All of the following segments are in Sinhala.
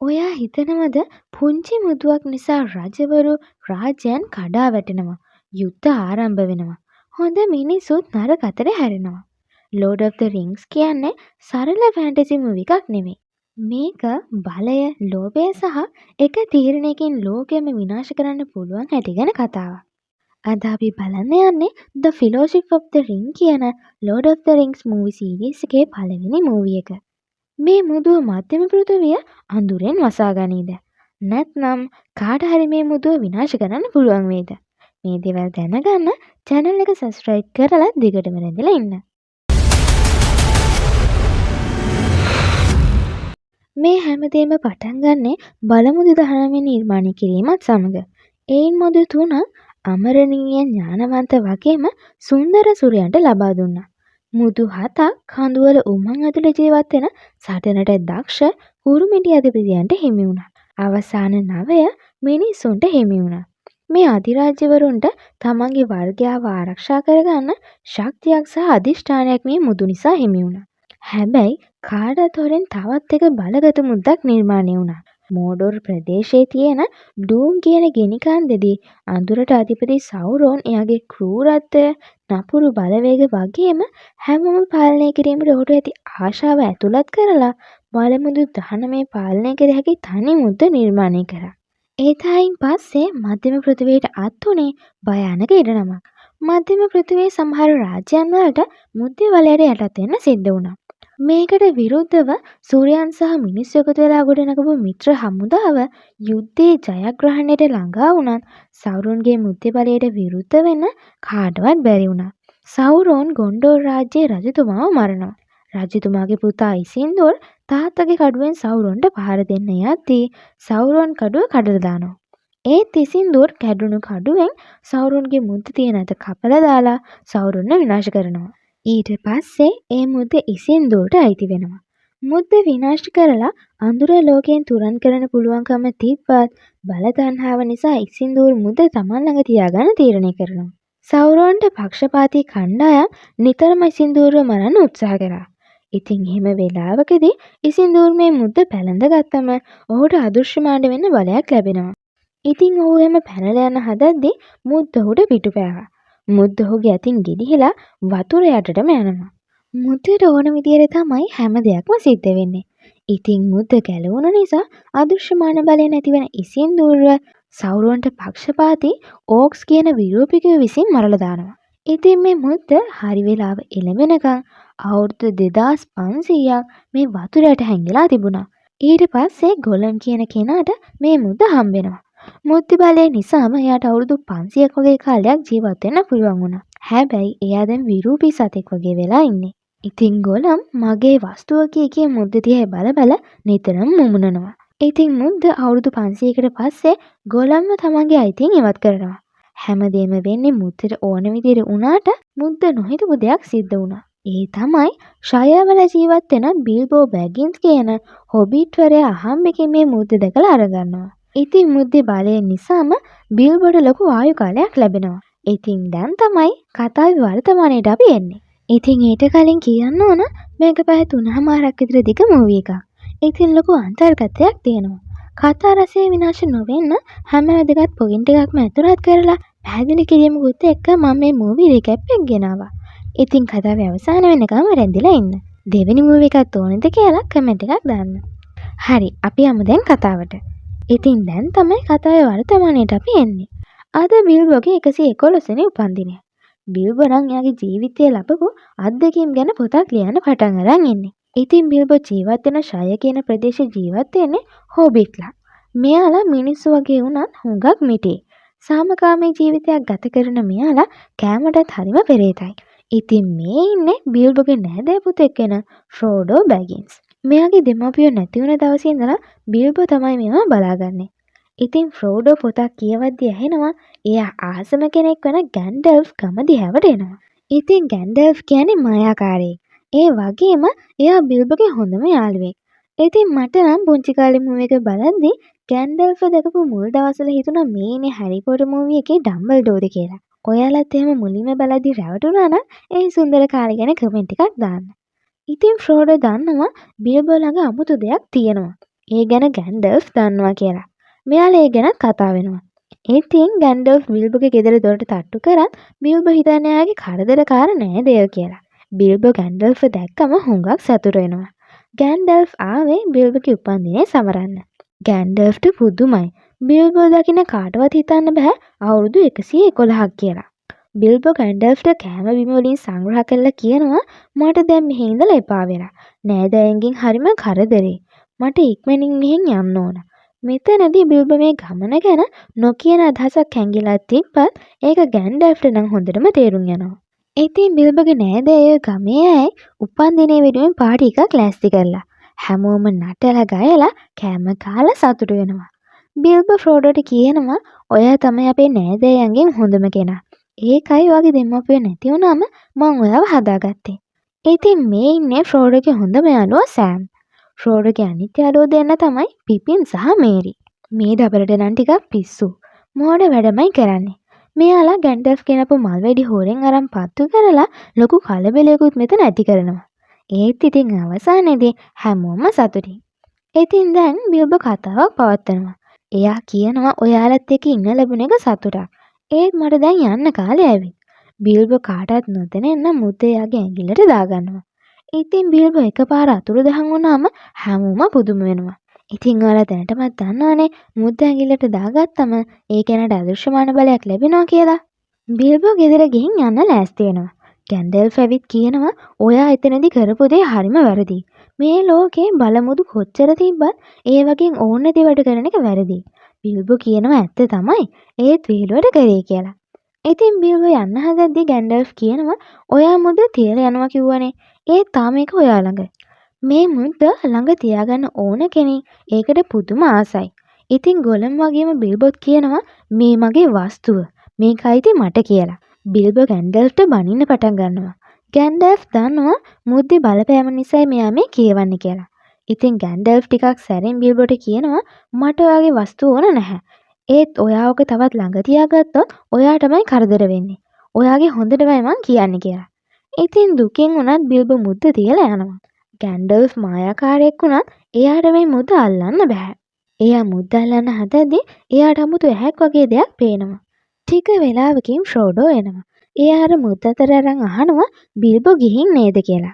ඔයා හිතනවද පුංචි මුදුවක් නිසා රජවරු රාජ්‍යයන් කඩා වැටෙනවා. යුද්ධ ආරම්භ වෙනවා. හොඳ මිනිස්සුත් නරක අතට හැරෙනවා. Lord of the Rings කියන්නේ සරල ෆැන්ටසි මූවි එකක් නෙමෙයි. මේක බලය, ලෝභය සහ එක තීරණයකින් ලෝකයම විනාශ කරන්න පුළුවන් හැටි ගැන කතාවක්. අද අපි බලන්න යන්නේ The Fellowship of the Ring කියන Lord of the Rings movie series එකේ පළවෙනි මූවි එක. මේ මුදුව මධ්‍යම පෘථිවිය අඳුරෙන් වසා ගනීද? නැත්නම් කාට හරි මේ මුදුව විනාශ කරන්න පුළුවන් වේද? මේ දේවල් දැනගන්න චැනල් එක සබ්ස්ක්‍රයිබ් කරලා දිගටම රැඳිලා ඉන්න. මේ හැමදේම පටන් ගන්නේ බලමුදු 19 නිර්මාණය කිරීමත් සමග. එයින් මුදු තුනක් අමරණීය ඥානවන්ත වගේම සුන්දර සුරයන්ට ලබා දුන්නා. මුදු හතක් කඳුවල උමං ඇතුළේ ජීවත් වෙන සටනට දක්ෂ කුරුමිටි අධිපතියන්ට හිමි වුණා. අවසාන නවය මිනිස්සුන්ට හිමි වුණා. මේ අධිරාජ්‍යවරුන්ට තමන්ගේ වර්ගයාව ආරක්ෂා කරගන්න ශක්තියක් සහ අධිෂ්ඨානයක් මේ මුදු නිසා හිමි වුණා. හැබැයි කාටත් හොරෙන් තවත් එක බලගතු මුද්දක් නිර්මාණය වුණා. මෝඩෝර් ප්‍රදේශයේ තියෙන ඩූම් කියන ගිනි කන්දේදී අඳුරට අධිපති සෞරෝන් එයාගේ ක්‍රූරත්වය, නපුරු බලවේග වගේම හැමෝම පාලනය කිරීමට ඔහුට ඇති ආශාව ඇතුළත් කරලා බලමුදු 19 පාලනය කර හැකි තනි මුද්ද නිර්මාණය කරා. ඒ තායින් පස්සේ මධ්‍යම පෘථිවියට අත් වුණේ භයානක ඉරණමක්. මධ්‍යම පෘථිවියේ සමහර රාජ්‍යයන් වලට මුද්දේ බලයට යටත් වෙන්න සිද්ධ වුණා. මේකට විරුද්ධව සූර්යයන් සහ මිනිස්සු එකතු වෙලා ගොඩනගපු මිත්‍ර හමුදාව යුද්ධයේ ජයග්‍රහණයට ළඟා වුණත් සෞරෝන්ගේ මුද්දේ බලයට විරුද්ධ වෙන්න කාටවත් බැරි වුණා. සෞරෝන් ගොන්ඩෝර් රාජ්‍යයේ රජතුමාව මරනවා. රජතුමාගේ පුතා ඉසින්දුර් තාත්තගේ කඩුවෙන් සෞරෝන්ට පහර දෙන්න යද්දී සෞරෝන් කඩුව කඩලා දානවා. ඒත් ඉසින්දුර් කැඩුණු කඩුවෙන් සෞරෝන්ගේ මුද්ද තියෙන අත කපලා දාලා සෞරෝන්ව විනාශ කරනවා. ඊට පස්සේ ඒ මුද්ද ඉසින්දුර්ට අයිති වෙනවා. මුද්ද විනාශ කරලා අඳුර ලෝකයෙන් තුරන් කරන්න පුළුවන්කම තිබ්බත් බල තණ්හාව නිසා ඉසින්දුර් මුද්ද තමන් ළඟ තියාගන්න තීරණය කරනවා. සෞරෝන්ට පක්ෂපාතී කණ්ඩායම් නිතරම ඉසින්දුර්ව මරන්න උත්සාහ කරා. ඉතින් එහෙම වෙලාවකදී ඉසින්දුර් මේ මුද්ද පැලඳගත්තම ඔහුට අදෘශ්‍යමාන වෙන්න බලයක් ලැබෙනවා. ඉතින් ඔහු එහෙම පැනලා යන්න හදද්දී මුද්ද ඔහුට පිටු පෑවා. මුද්ද ඔහුගේ අතින් ගිලිහිලා වතුර යටටම යනවා. මුද්දට ඕන විදියට තමයි හැම දෙයක්ම සිද්ධ වෙන්නේ. ඉතින් මුද්ද ගැලවුණ නිසා අදෘශ්‍යමාන බලය නැති වෙන ඉසින්දුර්ව සෞරෝන්ට පක්ෂපාතී ඕක්ස් කියන විරූපිකයෝ විසින් මරලා දානවා. ඉතින් මේ මුද්ද හරි වෙලාව එළඹෙනකන් අවුරුදු 2500ක් මේ වතුර යට හැංගිලා තිබුණා. ඊට පස්සේ ගොලම් කියන කෙනාට මේ මුද්ද හම්බෙනවා. මුද්ද බලය නිසාම එයාට අවුරුදු 500ක් වගේ කාලයක් ජීවත් වෙන්න පුළුවන් වුණා. හැබැයි එයා දැන් විරූපී සතෙක් වගේ වෙලා ඉන්නේ. ඉතින් ගොලම් මගේ වස්තුව කිය කිය මුද්ද දිහා බල බල නිතරම මුමුණනවා. ඉතින් මුද්ද අවුරුදු 500කට පස්සේ ගොලම්ව තමන්ගේ අයිතියෙන් ඉවත් කරනවා. හැමදේම වෙන්නේ මුද්දට ඕන විදිහට වුණාට මුද්ද නොහිතපු දෙයක් සිද්ධ වුණා. ඒ තමයි ෂයර්වල ජීවත් වෙන බිල්බෝ බැගින්ස් කියන හොබිට්වරයා අහම්බෙකින් මේ මුද්ද දැකලා අරගන්නවා. ඉතින් මුද්දේ බලය නිසාම බිල්බෝට ලොකු ආයු කාලයක් ලැබෙනවා. ඉතින් දැන් තමයි කතාවේ වර්තමානයට අපි එන්නේ. ඉතින් ඊට කලින් කියන්න ඕන මේක පැය 3.5ක් විතර දිග මූවි එකක්. ඉතින් ලොකු අන්තර්ගතයක් තියෙනවා. කතා රසය විනාශ නොවෙන්න හැම වැදගත් පොයින්ට් එකක්ම ඇතුළත් කරලා පැහැදිලි කිරීමකුත් එක්ක මම මේ මූවි රීකැප් එක ගෙනාවා. ඉතින් කතාවේ අවසාන වෙනකම් රැඳිලා ඉන්න. දෙවෙනි මූවි එකත් ඕනේද කියලා කමෙන්ට් එකක් දාන්න. හරි, අපි යමු දැන් කතාවට. ඉතින් දැන් තමයි කතාවේ වර්තමානයට අපි එන්නේ. අද බිල්බෝගේ 111 වෙනි උපන්දිනය. බිල්බෝ නම් එයාගේ ජීවිතයේ ලැබපු අත්දැකීම් ගැන පොතක් ලියන්න පටන් අරන් ඉන්නේ. ඉතින් බිල්බෝ ජීවත් වෙන ෂයර් කියන ප්‍රදේශයේ ජීවත් වෙන්නේ හොබිට්ලා. මෙයාලා මිනිස්සු වගේ වුණත් හුඟක් මිටි. සාමකාමී ජීවිතයක් ගත කරන මෙයාලා කෑමටත් හරිම පෙරේතයි. ඉතින් මේ ඉන්නේ බිල්බෝගේ නෑදෑ පුතෙක් වෙන ෆ්‍රෝඩෝ බැගින්ස්. මෙයාගේ දෙමාපියෝ නැති වුණ දවසේ ඉඳලා බිල්බෝ තමයි මේවා බලාගන්නේ. ඉතින් ෆ්‍රෝඩෝ පොතක් කියවද්දි ඇහෙනවා එයා ආසම කෙනෙක් වෙන ගැන්ඩල්ෆ් ගම දිහාවට එනවා. ඉතින් ගැන්ඩල්ෆ් කියන්නේ මායාකාරයෙක්. ඒ වගේම එයා බිල්බෝගේ හොඳම යාළුවෙක්. ඉතින් මට නම් පුංචි කාලේ මූවි එක බලද්දි ගැන්ඩල්ෆ් දැකපු මුල් දවස්වල හිතුණා මේ ඉන්නේ හැරි පොටර් මූවි එකේ ඩම්බල්ඩෝද කියලා. ඔයාලත් එහෙම මුලින්ම බලද්දි රැවටුණා නම් ඒ සුන්දර කාලේ ගැන කමෙන්ට් එකක් දාන්න. ඉතින් ෆ්‍රෝඩෝ දන්නවා බිල්බෝ ළඟ අමුතු දෙයක් තියෙනවා. ඒ ගැන ගැන්ඩල්ෆ් දන්නවා කියලා. මෙයාලා ඒ ගැනත් කතා වෙනවා. ඉතින් ගැන්ඩල්ෆ් බිල්බෝගේ ගෙදර දොරට තට්ටු කරත් බිල්බෝ හිතන්නේ එයාගේ කරදරකාර නෑදෑයෝ කියලා. බිල්බෝ ගැන්ඩල්ෆ්ව දැක්කම හුඟක් සතුටු වෙනවා. ගැන්ඩල්ෆ් ආවේ බිල්බෝගේ උපන්දිනය සමරන්න. ගැන්ඩල්ෆ්ට පුදුමයි. බිල්බෝ දකින කාටවත් හිතන්න බෑ අවුරුදු 111ක් කියලා. බිල්බෝ ගැන්ඩල්ෆ්ට කෑම බීම වලින් සංග්‍රහ කරලා කියනවා මට දැන් මෙහෙ ඉඳලා එපා වෙලා. නෑදෑයන්ගෙන් හරිම කරදරේ. මට ඉක්මනින් මෙහෙන් යන්න ඕන. මෙතනදී බිල්බෝ මේ ගමන ගැන නොකියන අදහසක් හැංගිලා තිබ්බත් ඒක ගැන්ඩල්ෆ්ට නම් හොඳටම තේරුම් යනවා. ඉතින් බිල්බෝගේ නෑදෑයෝ ගමේ අය උපන්දිනය වෙනුවෙන් පාටි එකක් ලෑස්ති කරලා හැමෝම නටලා ගයලා කෑම කාලා සතුටු වෙනවා. බිල්බෝ ෆ්‍රෝඩෝට කියනවා ඔයා තමයි අපේ නෑදෑයන්ගෙන් හොඳම කෙනා. ඒකයි ඔයාගේ දෙමාපියෝ නැති වුණාම මං ඔයාව හදාගත්තේ. ඉතින් මේ ඉන්නේ ෆ්‍රෝඩෝගේ හොඳම යාළුවා සෑම්. ෆ්‍රෝඩෝගේ අනිත් යාළුවෝ දෙන්න තමයි පිපින් සහ මේරි. මේ ඩබලට නම් ටිකක් පිස්සු. මෝඩ වැඩමයි කරන්නේ. මෙයාලා ගැන්ඩල්ෆ් ගෙනපු මල් වෙඩි හොරෙන් අරන් පත්තු කරලා ලොකු කලබලයකුත් මෙතන ඇති කරනවා. ඒත් ඉතින් අවසානයේදී හැමෝම සතුටින්. ඉතින් දැන් බිල්බෝ කතාවක් පවත්වනවා. එයා කියනවා ඔයාලත් එක්ක ඉන්න ලැබුණ එක සතුටක්. ඒත් මට දැන් යන්න කාලය ඇවිත්. බිල්බෝ කාටවත් නොදැනෙන්න මුද්ද එයාගේ ඇඟිල්ලට දාගන්නවා. ඉතින් බිල්බෝ එකපාර අතුරුදහන් වුණාම හැමෝම පුදුම වෙනවා. ඉතින් ඔයාලා දැනටමත් දන්නවනේ මුද්ද ඇඟිල්ලට දාගත්තම ඒ කෙනාට අදෘශ්‍යමාන බලයක් ලැබෙනවා කියලා. බිල්බෝ ගෙදර ගිහින් යන්න ලෑස්ති වෙනවා. ගැන්ඩල්ෆ් ඇවිත් කියනවා ඔයා එතනදි කරපු දේ හරිම වැරදි. මේ ලෝකේ බලමුදු කොච්චර තිබ්බත් ඒ වගේ ඕන නැති වැඩ කරන එක වැරදි. බිල්බෝ කියනවා ඇත්ත තමයි. ඒත් විහිළුවට කරේ කියලා. ඉතින් බිල්බෝ යන්න හදද්දි ගැන්ඩල්ෆ් කියනවා ඔයා මුද්ද තියලා යනවා කිව්වනේ. ඒත් තාම ඒක ඔයා ළඟ. මේ මුද්ද ළඟ තියාගන්න ඕන කෙනෙක් ඒකට පුදුම ආසයි. ඉතින් ගොලම් වගේම බිල්බොත් කියනවා මේ මගේ වස්තුව. මේක අයිති මට කියලා. බිල්බෝ ගැන්ඩල්ෆ්ට බනින්න පටන් ගන්නවා. ගැන්ඩල්ෆ් දන්නවා මුද්දේ බලපෑම නිසායි මෙයා මේ කියවන්නේ කියලා. ඉතින් ගැන්ඩල්ෆ් ටිකක් සැරෙන් බිල්බෝට කියනවා මට ඔයාගේ වස්තුව ඕන නැහැ. ඒත් ඔයා ඔක තවත් ළඟ තියාගත්තොත් ඔයාටමයි කරදර වෙන්නේ. ඔයාගේ හොඳටමයි මං කියන්නේ කියලා. ඉතින් දුකෙන් වුණත් බිල්බෝ මුද්ද තියලා යනවා. ගැන්ඩල්ෆ් මායාකාරයෙක් වුණත් එයාට මේ මුද්ද අල්ලන්න බැහැ. එයා මුද්ද අල්ලන්න හදද්දි එයාට අමුතු ඇහැක් වගේ දෙයක් පේනවා. ටික වෙලාවකින් ෆ්‍රෝඩෝ එනවා. එයා අර මුද්ද අතට අරන් අහනවා බිල්බෝ ගිහින් නේද කියලා.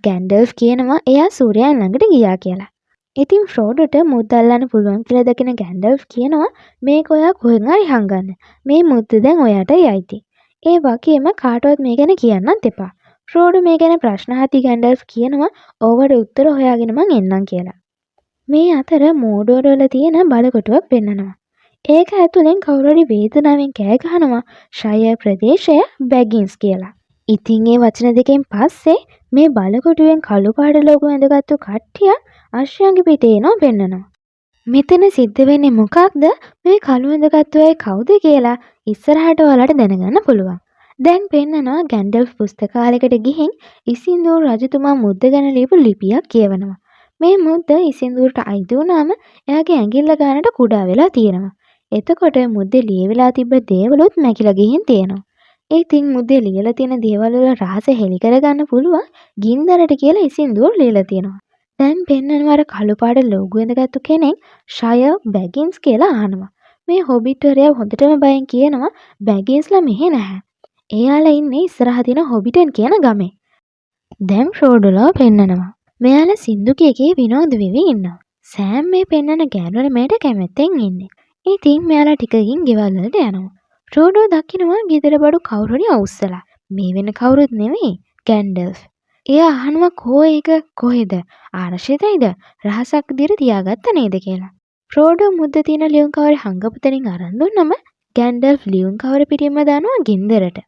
ගැන්ඩල්ෆ් කියනවා එයා සූර්යයන් ළඟට ගියා කියලා. ඉතින් ෆ්‍රෝඩෝට මුද්ද අල්ලන්න පුළුවන් කියලා දකින ගැන්ඩල්ෆ් කියනවා මේක ඔයා කොහෙන් හරි හංගන්න. මේ මුද්ද දැන් ඔයාටයි අයිති. ඒ වගේම කාටවත් මේ ගැන කියන්නත් එපා. ෆ්‍රෝඩෝ මේ ගැන ප්‍රශ්න අහද්දි ගැන්ඩල්ෆ් කියනවා ඕවට උත්තර හොයාගෙන මං එන්නම් කියලා. මේ අතර මෝඩෝර් වල තියෙන බලකොටුවක් පෙන්නනවා. ඒක ඇතුලෙන් කවුරු හරි වේදනාවෙන් කෑ ගහනවා ෂයර් ප්‍රදේශය බැගින්ස් කියලා. ඉතින් ඒ වචන දෙකෙන් පස්සේ මේ බලකොටුවෙන් කළු පාට ලෝගෝ ඇඳගත්තු කට්ටියක් අශ්වයන්ගේ පිටේ එනවා පෙන්නනවා. මෙතන සිද්ධ වෙන්නේ මොකක්ද මේ කළු ඇඳගත්තු අය කවුද කියලා ඉස්සරහට ඔයාලට දැනගන්න පුළුවන්. දැන් පෙන්නනවා ගැන්ඩල්ෆ් පුස්තකාලයකට ගිහින් ඉසින්දූර් රජතුමා මුද්ද ගැන ලියපු ලිපියක් කියවනවා. මේ මුද්ද ඉසින්දූර්ට අයිති වුණාම එයාගේ ඇඟිල්ල ගානට කුඩා වෙලා තියෙනවා. එතකොට මුද්දේ ලියවිලා තිබ්බ දේවලුත් මැකිලා ගිහින් තියෙනවා. ඉතින් මුද්දේ ලියලා තියෙන දේවල් වල රහස හෙළි කරගන්න පුළුවන් ගින්දරට කියලා ඉසින්දූර් ලියලා තියෙනවා. දැන් පෙන්නනවා අර කළු පාට ලෝගෝ ඇඳගත්තු කෙනෙක් ෂයර් බැගින්ස් කියලා අහනවා. මේ හොබිට්වරයා හොඳටම බයෙන් කියනවා බැගින්ස්ලා මෙහෙ නැහැ. එයාලා ඉන්නේ ඉස්සරහ තියෙන හොබිටන් කියන ගමේ. දැන් ෆ්‍රෝඩෝලා පෙන්නනවා. මෙයාලා සින්දු කිය කිය විනෝද වෙවි ඉන්නවා. සෑම් මේ පෙන්නන ගෑනු ළමයට කැමැත්තෙන් ඉන්නේ. ඉතින් මෙයාලා ටිකකින් ගෙවල් වලට යනවා. ෆ්‍රෝඩෝ දකිනවා ගෙදර බඩු කවුරු හරි අවුස්සලා. මේ වෙන කවුරුත් නෙවෙයි ගැන්ඩල්ෆ්. එයා අහනවා කෝ ඒක කොහෙද? ආරක්ෂිතයිද? රහසක් විදියට තියාගත්ත නේද කියලා. ෆ්‍රෝඩෝ මුද්ද තියෙන ලියුම් කවරේ හංගපු තැනින් අරන් දුන්නම ගැන්ඩල්ෆ් ලියුම් කවර පිටින්ම දානවා ගින්දරට.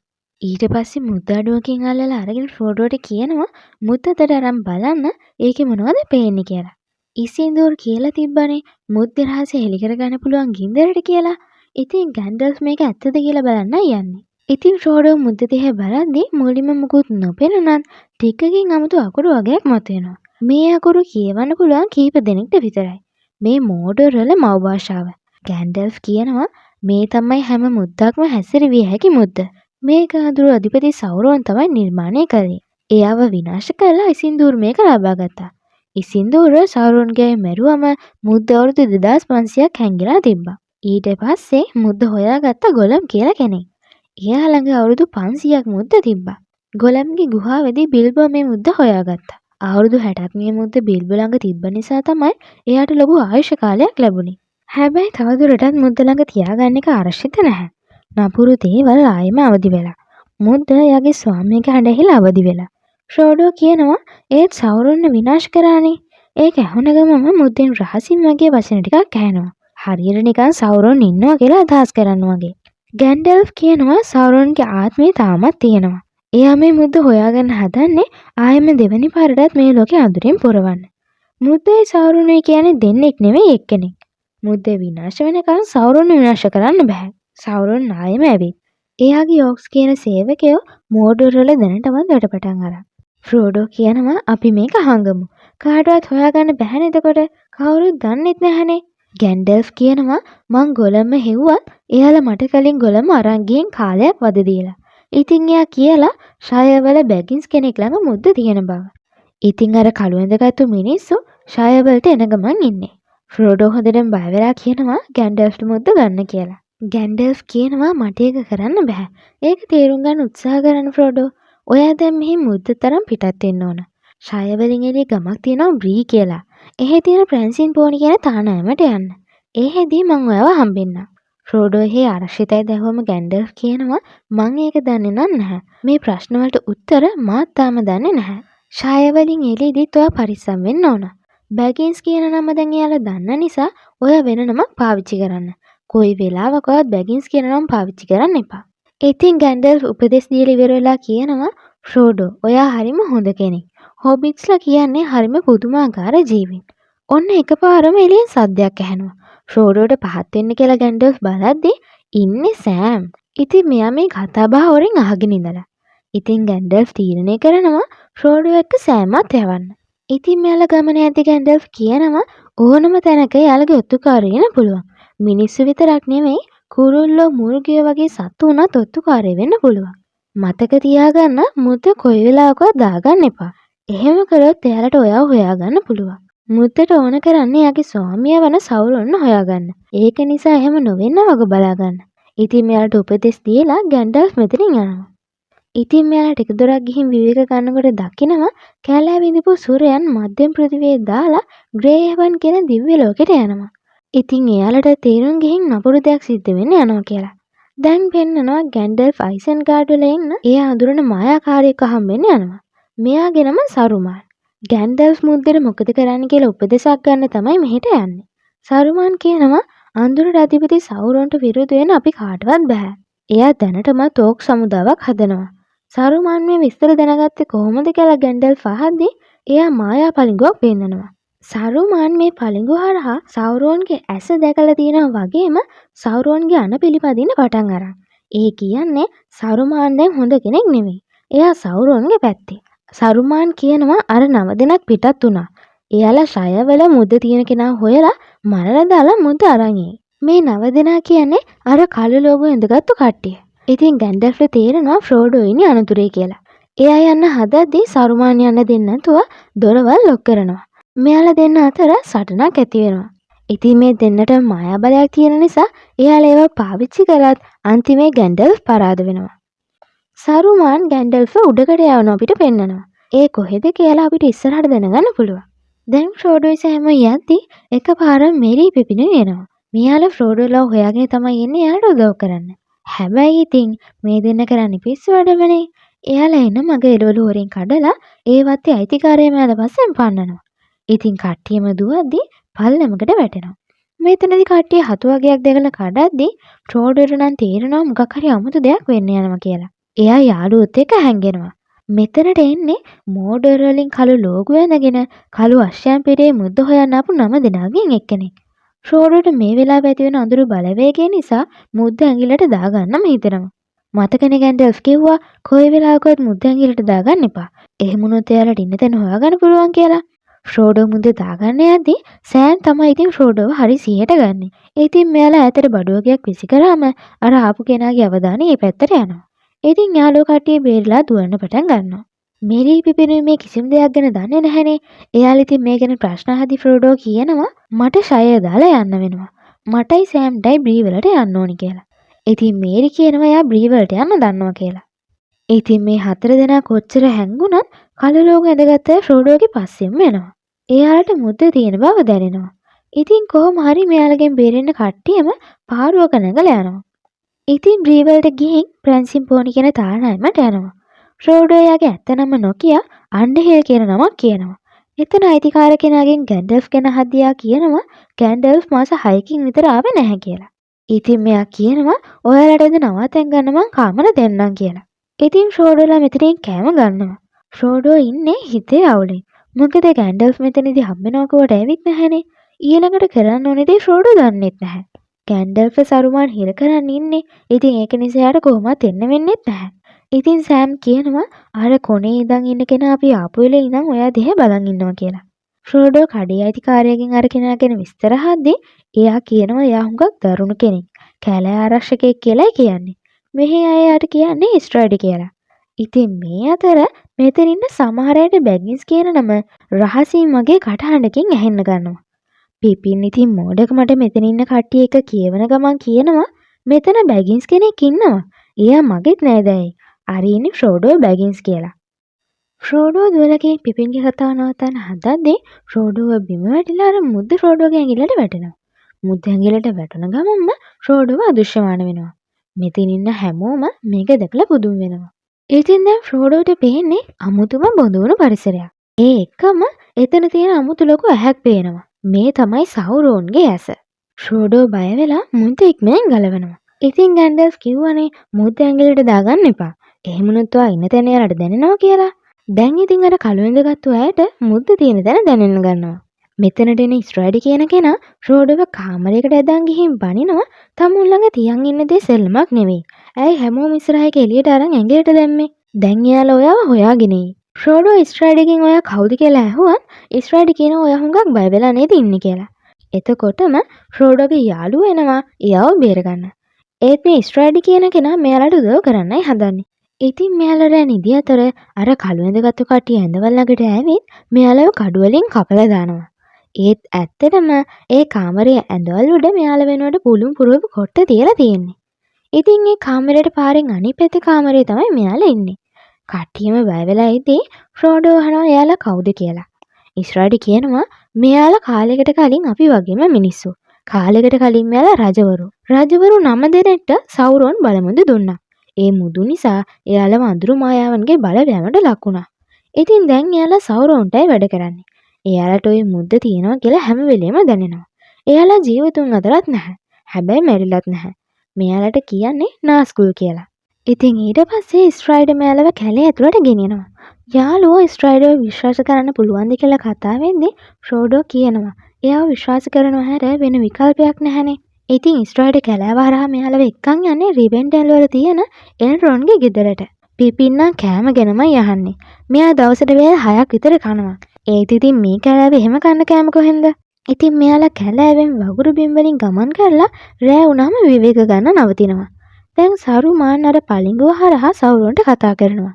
ඊට පස්සේ මුද්ද අඩුවකින් අල්ලලා අරගෙන ෆ්‍රෝඩෝට කියනවා මුද්ද අතට අරන් බලන්න ඒකේ මොනවද පේන්නේ කියලා. ඉසින්දූර් කියලා තිබ්බනේ මුද්ද රහස හෙළි කරගන්න පුළුවන් ගින්දරට කියලා. ඉතින් ගැන්ඩල්ෆ් මේක ඇත්තද කියලා බලන්නයි යන්නේ. ඉතින් ෆ්‍රෝඩෝ මුද්ද දිහා බලද්දි මුලින්ම මුකුත් නොපෙනුනත් ටිකකින් අමුතු අකුරු වගයක් මතුවෙනවා. මේ අකුරු කියවන්න පුළුවන් කීප දෙනෙක්ට විතරයි. මේ මෝඩෝර් වල මව් භාෂාව. ගැන්ඩල්ෆ් කියනවා මේ තමයි හැම මුද්දක්ම හැසිරවිය හැකි මුද්ද. මේක අඳුරු අධිපති සෞරෝන් තමයි නිර්මාණය කළේ. එයාව විනාශ කරලා ඉසින්දූර් මේක ලබා ගත්තා. ඉසින්දූර් සෞරෝන්ගේ අය මැරුවම මුද්ද අවුරුදු 2500ක් හැංගිලා තිබ්බා. ඊට පස්සේ මුද්ද හොයාගත්ත ගොලම් කියලා කෙනෙක්. එයා ළඟ අවුරුදු 500ක් මුද්ද තිබ්බා. ගොලම්ගේ ගුහාවේදී බිල්බෝ මේ මුද්ද හොයාගත්තා. අවුරුදු 60ක් මේ මුද්ද බිල්බෝ ළඟ තිබ්බ නිසා තමයි එයාට ලොකු ආයුෂ කාලයක් ලැබුණේ. හැබැයි තවදුරටත් මුද්ද ළඟ තියාගන්න එක ආරක්ෂිත නැහැ. නපුරු දේවල් ආයෙම අවදි වෙලා. මුද්ද එයාගේ ස්වාමියාගේ හඬ ඇහිලා අවදි වෙලා. ෆ්‍රෝඩෝ කියනවා ඒත් සෞරොන්ව විනාශ කරානේ. ඒක ඇහුණ ගමන්ම මුද්දෙන් රහසින් වගේ වචන ටිකක් ඇහෙනවා. හරියට නිකන් සෞරොන් ඉන්නවා කියලා අදහස් කරන්න වගේ. ගැන්ඩල්ෆ් කියනවා සෞරොන්ගේ ආත්මය තාමත් තියෙනවා. එයා මේ මුද්ද හොයාගන්න හදන්නේ ආයෙම දෙවනි පාරටත් මේ ලෝකේ අඳුරින් පුරවන්න. මුද්දයි සෞරොනුයි කියන්නේ දෙන්නෙක් නෙවෙයි එක්කෙනෙක්. මුද්ද විනාශ වෙනකන් සෞරොන්ව විනාශ කරන්න බෑ. සෞරොන් ආයෙම ඇවිත්. එයාගේ ඕක්ස් කියන සේවකයෝ මෝඩර් වල දැනටමත් වැඩ පටන් අරන්. ෆ්‍රෝඩෝ කියනවා අපි මේක හංගමු. කාටවත් හොයාගන්න බැහැනේ එතකොට. කවුරුත් දන්නෙත් නැහැනේ. ගැන්ඩල්ෆ් කියනවා මං ගොලම්ම හෙව්වත් එයාලා මට කලින් ගොලම්ම අරන් ගිහින් කාලයක් වද දීලා. ඉතින් එයා කියලා ෂයර්වල බැගින්ස් කෙනෙක් ළඟ මුද්ද තියෙන බව. ඉතින් අර කළු ඇඳගත්තු මිනිස්සු ෂයර්වලට එන ගමන් ඉන්නේ. ෆ්‍රෝඩෝ හොඳටම බය වෙලා කියනවා ගැන්ඩල්ෆ්ට මුද්ද ගන්න කියලා. ගැන්ඩල්ෆ් කියනවා මට ඒක කරන්න බැහැ. ඒක තේරුම් ගන්න උත්සාහ කරන්න ෆ්‍රෝඩෝ. ඔයා දැන් මෙහි මුද්ද තරම් පිටත් වෙන්න ඕන. ෂයර් වලින් එළිය ගමක් තියෙනවා බ්‍රී කියලා. එහෙ තියෙන ප්‍රැන්සින් පෝනි කියන තානායමට යන්න. එහෙදී මං ඔයාව හම්බෙන්නම්. ෆ්‍රෝඩෝ එහෙ ආරක්ෂිතයි දැහුවම ගැන්ඩල්ෆ් කියනවා මං ඒක දන්නේ නම් නැහැ. මේ ප්‍රශ්න වලට උත්තර මාත් තාම දන්නේ නැහැ. ෂයර් වලින් එළියදීත් ඔයා පරිස්සම් වෙන්න ඕන. බැගින්ස් කියන නම දැන් එයාලා දන්න නිසා ඔයා වෙන නමක් පාවිච්චි කරන්න. කොයි වෙලාවකවත් බැගින්ස් කියන නම පාවිච්චි කරන්න එපා. ඉතින් ගැන්ඩල්ෆ් උපදෙස් දීලා ඉවර වෙලා කියනවා ෆ්‍රෝඩෝ ඔයා හරිම හොඳ කෙනෙක්. හොබිට්ස්ලා කියන්නේ හරිම පුදුමාකාර ජීවීන්. ඔන්න එකපාරම එළියෙන් සද්දයක් ඇහෙනවා. ෆ්‍රෝඩෝට පහත් වෙන්න කියලා ගැන්ඩල්ෆ් බලද්දි ඉන්නේ සෑම්. ඉතින් මෙයා මේ කතා බහ හොරෙන් අහගෙන ඉඳලා. ඉතින් ගැන්ඩල්ෆ් තීරණය කරනවා ෆ්‍රෝඩෝ එක්ක සෑම්වත් යවන්න. ඉතින් මෙයාලා ගමන යද්දි ගැන්ඩල්ෆ් කියනවා ඕනම තැනක එයාලගේ ඔත්තුකාරයෝ ඉන්න පුළුවන්. මිනිස්සු විතරක් නෙමෙයි කුරුල්ලෝ මුර්ගයෝ වගේ සත්තු වුණත් ඔත්තුකාරයෝ වෙන්න පුළුවන්. මතක තියාගන්න මුද්ද කොයි වෙලාවකවත් දාගන්න එපා. එහෙම කළොත් එයාලට ඔයාව හොයාගන්න පුළුවන්. මුද්දට ඕන කරන්නේ එයාගේ ස්වාමියා වන සෞරොන්ව හොයාගන්න. ඒක නිසා එහෙම නොවෙන්න වග බලාගන්න. ඉතින් මෙයාලට උපදෙස් දීලා ගැන්ඩල්ෆ් මෙතනින් යනවා. ඉතින් මෙයාලා ටික දුරක් ගිහින් විවේක ගන්නකොට දකිනවා කැලෑවේ ඉඳපු සුරයන් මධ්‍යම පෘථිවියේ දාලා ග්‍රේ හෙවන් කියන දිව්‍ය ලෝකෙට යනවා. ඉතින් එයාලට තේරුම් ගිහින් නපුරු දෙයක් සිද්ධ වෙන්න යනවා කියලා. දැන් පෙන්නනවා ගැන්ඩල්ෆ් අයිසන්ගාඩ් වල ඉන්න එයා අඳුරන මායාකාරියෙක්ව හම්බෙන්න යනවා. මෙයාගේ නම සරුමාන්. ගැන්ඩල්ෆ් මුද්දට මොකද කරන්න කියලා උපදෙසක් ගන්න තමයි මෙහෙට යන්නේ. සරුමාන් කියනවා අඳුරට අධිපති සෞරොන්ට විරුද්ධ වෙන්න අපි කාටවත් බැහැ. එයා දැනටමත් ඕක් සමුදාවක් හදනවා. සරුමාන් මේ විස්තර දැනගත්තේ කොහොමද කියලා ගැන්ඩල්ෆ් අහද්දි එයා මායා පளிඟුවක් පෙන්නනවා. සරුමාන් මේ පළිඟු හරහා සෞරෝන්ගේ ඇස දැකලා තියෙනවා වගේම සෞරෝන්ගේ අණ පිළිපදින්න පටන් අරන්. ඒ කියන්නේ සරුමාන් දැන් හොඳ කෙනෙක් නෙමෙයි. එයා සෞරෝන්ගේ පැත්තේ. සරුමාන් කියනවා අර 9 දෙනෙක් පිටත් වුණා. එයාලා ෂයර්වල මුද්ද තියෙන කෙනා හොයලා මරලා දාලා මුද්ද අරන් එයි. මේ 9 දෙනා කියන්නේ අර කළු ලෝගෝ ඇඳගත්තු කට්ටිය. ඉතින් ගැන්ඩල්ෆ්ට තේරෙනවා ෆ්‍රෝඩෝ ඉන්නේ අනතුරේ කියලා. එයා යන්න හදද්දී සරුමාන් යන්න දෙන්නේ නැතුව දොරවල් ලොක් කරනවා. මෙයාලා දෙන්න අතර සටනක් ඇති වෙනවා. ඉතින් මේ දෙන්නට මායා බලයක් තියෙන නිසා එයාලා ඒවා පාවිච්චි කළත් අන්තිමේ ගැන්ඩල්ෆ් පරාද වෙනවා. සරුමාන් ගැන්ඩල්ෆ්ව උඩකට යවනවා අපිට පෙන්නනවා. ඒ කොහෙද කියලා අපිට ඉස්සරහට දැනගන්න පුළුවන්. දැන් ෆ්‍රෝඩෝයි සෑම යද්දි එකපාරම මෙරි පිපිනුයි එනවා. මෙයාලා ෆ්‍රෝඩෝලව හොයාගෙන තමයි එන්නේ එයාට උදව් කරන්න. හැබැයි ඉතින් මේ දෙන්න කරන්නේ පිස්සු වැඩමනේ. එයාලා එන මග එළවලු හොරෙන් කඩලා ඒ වත්තේ අයිතිකාරයා මෙයාලා පස්සෙන් පන්නනවා. ඉතින් කට්ටියම දුවද්දි පල්ලමකට වැටෙනවා. මෙතනදි කට්ටිය හතු වගයක් දැකලා කඩද්දි ෆ්‍රෝඩෝට නම් තේරෙනවා මොකක් හරි අමුතු දෙයක් වෙන්න යනවා කියලා. එයා යාළුවොත් එක්ක හැංගෙනවා. මෙතනට එන්නේ මෝඩර් වලින් කළු ලෝගෝ ඇඳගෙන කළු අශ්වයන් පිටේ මුද්ද හොයන්න ආපු 9 දෙනාගෙන් එක්කෙනෙක්. ෆ්‍රෝඩෝට මේ වෙලාවේ ඇති වෙන අඳුරු බලවේගය නිසා මුද්ද ඇඟිල්ලට දාගන්නම හිතෙනවා. මතකනේ ගැන්ඩල්ෆ් කිව්වා කොයි වෙලාවකවත් මුද්ද ඇඟිල්ලට දාගන්න එපා. එහෙම වුණොත් එයාලට ඉන්න තැන හොයාගන්න පුළුවන් කියලා. ෆ්‍රෝඩෝ මුද්ද දාගන්න යද්දි සෑම් තමයි ඉතින් ෆ්‍රෝඩෝව හරි සිහියට ගන්නෙ. ඉතින් මෙයාලා ඈතට බඩු වගයක් විසි කරාම අර ආපු කෙනාගේ අවධානය ඒ පැත්තට යනවා. ඉතින් යාළුවෝ කට්ටිය බේරිලා දුවන්න පටන් ගන්නවා. මෙරි පිපිනුයි මේ කිසිම දෙයක් ගැන දන්නේ නැහැනේ. එයාලා ඉතින් මේ ගැන ප්‍රශ්න අහද්දි ෆ්‍රෝඩෝ කියනවා මට ෂයර් දාලා යන්න වෙනවා. මටයි සෑම්ටයි බ්‍රී වලට යන්න ඕනි කියලා. ඉතින් මේරි කියනවා එයා බ්‍රී වලට යන්න දන්නවා කියලා. ඉතින් මේ හතර දෙනා කොච්චර හැංගුණත් කළු ලෝක ඇඳගත්ත අය ෆ්‍රෝඩෝගේ පස්සෙන්ම එනවා. එයාලට මුද්ද තියෙන බව දැනෙනවා. ඉතින් කොහොම හරි මෙයාලගෙන් බේරෙන්න කට්ටියම පාරුවක නැගලා යනවා. ඉතින් බ්‍රී වලට ගිහින් ප්‍රැන්සින් පෝනි කියන තානායමට යනවා. ෆ්‍රෝඩෝ එයාගේ ඇත්ත නම නොකිය අන්ඩර්හිල් කියන නමක් කියනවා. එතන අයිතිකාර කෙනාගෙන් ගැන්ඩල්ෆ් ගැන අහද්දී එයා කියනවා ගැන්ඩල්ෆ් මාස 6කින් විතර ආවේ නැහැ කියලා. ඉතින් මෙයා කියනවා ඔයාලට ඇඳ නවාතැන් ගන්න මං කාමර දෙන්නම් කියලා. ඉතින් ෆ්‍රෝඩෝලා මෙතනින් කෑම ගන්නවා. ෆ්‍රෝඩෝ ඉන්නේ හිතේ අවුලෙන්. මොකද ගැන්ඩල්ෆ් මෙතනදී හම්බ වෙනවා කිව්වට ඇවිත් නැහැනේ. ඊළඟට කරන්න ඕනේ දේ ෆ්‍රෝඩෝ දන්නෙත් නැහැ. ගැන්ඩල්ෆ් සරුමාන් හිර කරන් ඉන්නේ. ඉතින් ඒක නිසා එයාට කොහොමත් එන්න වෙන්නෙත් නැහැ. ඉතින් සෑම් කියනවා අර කොනේ ඉඳන් ඉන්න කෙනා අපි ආපු වෙලේ ඉඳන් ඔයා දිහා බලන් ඉන්නවා කියලා. ෆ්‍රෝඩෝ කඩේ අයිතිකාරයාගෙන් අර කෙනා ගැන විස්තර අහද්දී එයා කියනවා එයා හුඟක් දරුණු කෙනෙක්. කැලෑ ආරක්ෂකයෙක් කියලායි කියන්නේ. මෙහි අය එයාට කියන්නේ ස්ට්‍රයිඩ් කියලා. ඉතින් මේ අතර මෙතන ඉන්න සමහර අයට බැගින්ස් කියන නම රහසින් වගේ කටහඬකින් ඇහෙන්න ගන්නවා. පිපින් ඉතින් මෝඩකමට මෙතන ඉන්න කට්ටිය එක කියවන ගමන් කියනවා මෙතන බැගින්ස් කෙනෙක් ඉන්නවා. එයා මගෙත් නෑදෑයෙක්. අර ඉන්නේ ෆ්‍රෝඩෝ බැගින්ස් කියලා. ෆ්‍රෝඩෝ දුවලා ගිහින් පිපින්ගේ කතාව නවත්තන්න හදද්දී ෆ්‍රෝඩෝව බිම වැටිලා අර මුද්ද ෆ්‍රෝඩෝගේ ඇඟිල්ලට වැටෙනවා. මුද්ද ඇඟිල්ලට වැටුණ ගමන්ම ෆ්‍රෝඩෝව අදෘශ්‍යමාන වෙනවා. මෙතන ඉන්න හැමෝම මේක දැකලා පුදුම වෙනවා. ඉතින් දැන් ෆ්‍රෝඩෝට පේන්නේ අමුතුම බොඳ වුණු පරිසරයක්. ඒ එක්කම එතන තියෙන අමුතු ලොකු ඇහැක් පේනවා. මේ තමයි සවුරෝන්ගේ ඇස. ෆ්‍රෝඩෝ බය වෙලා මුද්ද ඉක්මනින් ගලවනවා. ඉතින් ගැන්ඩල්ෆ් කිව්වනේ මුද්ද ඇඟිල්ලට දාගන්න එපා. එහෙම වුණොත් ඔයා ඉන්න තැන එයාලට දැනෙනවා කියලා. දැන් ඉතින් අර කළු ඇඳගත්තු අයට මුද්ද තියෙන තැන දැනෙන්න ගන්නවා. මෙතනට එන ස්ට්‍රයිඩ් කියන කෙනා ෆ්‍රෝඩෝව කාමරයකට ඇදන් ගිහින් බනිනවා තමුන් ළඟ තියන් ඉන්න දේ සෙල්ලමක් නෙවෙයි. ඇයි හැමෝම ඉස්සරහ එක එළියට අරන් ඇඟිල්ලට දැම්මේ? දැන් එයාලා ඔයාව හොයාගෙන එයි. ෆ්‍රෝඩෝ ස්ට්‍රයිඩ්ගෙන් ඔයා කවුද කියලා ඇහුවත් ස්ට්‍රයිඩ් කියනවා ඔයා හුඟක් බය වෙලා නේද ඉන්නේ කියලා. එතකොටම ෆ්‍රෝඩෝගේ යාළුවෝ එනවා එයාව බේරගන්න. ඒත් මේ ස්ට්‍රයිඩ් කියන කෙනා මෙයාලට උදව් කරන්නයි හදන්නේ. ඉතින් මෙයාලා රෑ නිදි අතර අර කළු ඇඳගත්තු කට්ටිය ඇඳවල් ළඟට ඇවිත් මෙයාලව කඩු වලින් කපලා දානවා. ඒත් ඇත්තටම ඒ කාමරයේ ඇඳවල් උඩ මෙයාලා වෙනුවට පුළුන් පුරවපු කොට්ට තියලා තියෙන්නේ. ඉතින් ඒ කාමරයට පාරෙන් අනිත් පැත්තේ කාමරේ තමයි මෙයාලා ඉන්නේ. කට්ටියම බය වෙලා ඉද්දී ෆ්‍රෝඩෝ අහනවා එයාලා කවුද කියලා. ස්ට්‍රයිඩ් කියනවා මෙයාලා කාලෙකට කලින් අපි වගේම මිනිස්සු. කාලෙකට කලින් මෙයාලා රජවරු. රජවරු 9 දෙනෙක්ට සවුරෝන් බලමුදු දුන්නා. ඒ මුදු නිසා එයාලව අඳුරු මායාවන්ගේ බලපෑමට ලක් වුණා. ඉතින් දැන් එයාලා සවුරෝන්ටයි වැඩ කරන්නේ. එයාලට ඔය මුද්ද තියෙනවා කියලා හැම වෙලේම දැනෙනවා. එයාලා ජීවතුන් අතරත් නැහැ. හැබැයි මැරිලත් නැහැ. මෙයාලට කියන්නේ නාස්ගුල් කියලා. ඉතින් ඊට පස්සේ ස්ට්‍රයිඩ් මෙයාලව කැලේ ඇතුළට ගෙනියනවා. යාළුවෝ ස්ට්‍රයිඩර්ව විශ්වාස කරන්න පුළුවන්ද කියලා කතා වෙද්දී ෆ්‍රෝඩෝ කියනවා එයාව විශ්වාස කරනවා හැර වෙන විකල්පයක් නැහැනේ. ඉතින් ස්ට්‍රයිඩ් කැලෑව හරහා මෙයාලව එක්කන් යන්නේ රිවෙන්ඩල් වල තියෙන එල්රොන්ගේ ගෙදරට. පිපින් නම් කෑම ගැනමයි අහන්නේ. මෙයා දවසට වේල් 6ක් විතර කනවා. ඒත් ඉතින් මේ කැලෑවේ එහෙම කන්න කෑම කොහෙන්ද? ඉතින් මෙයාලා කැලෑවෙන් වගුරු බිම් වලින් ගමන් කරලා රෑ වුණාම විවේක ගන්න නවතිනවා. දැන් සරුමාන් අර පளிඟුව හරහා සවුරොන්ට කතා කරනවා.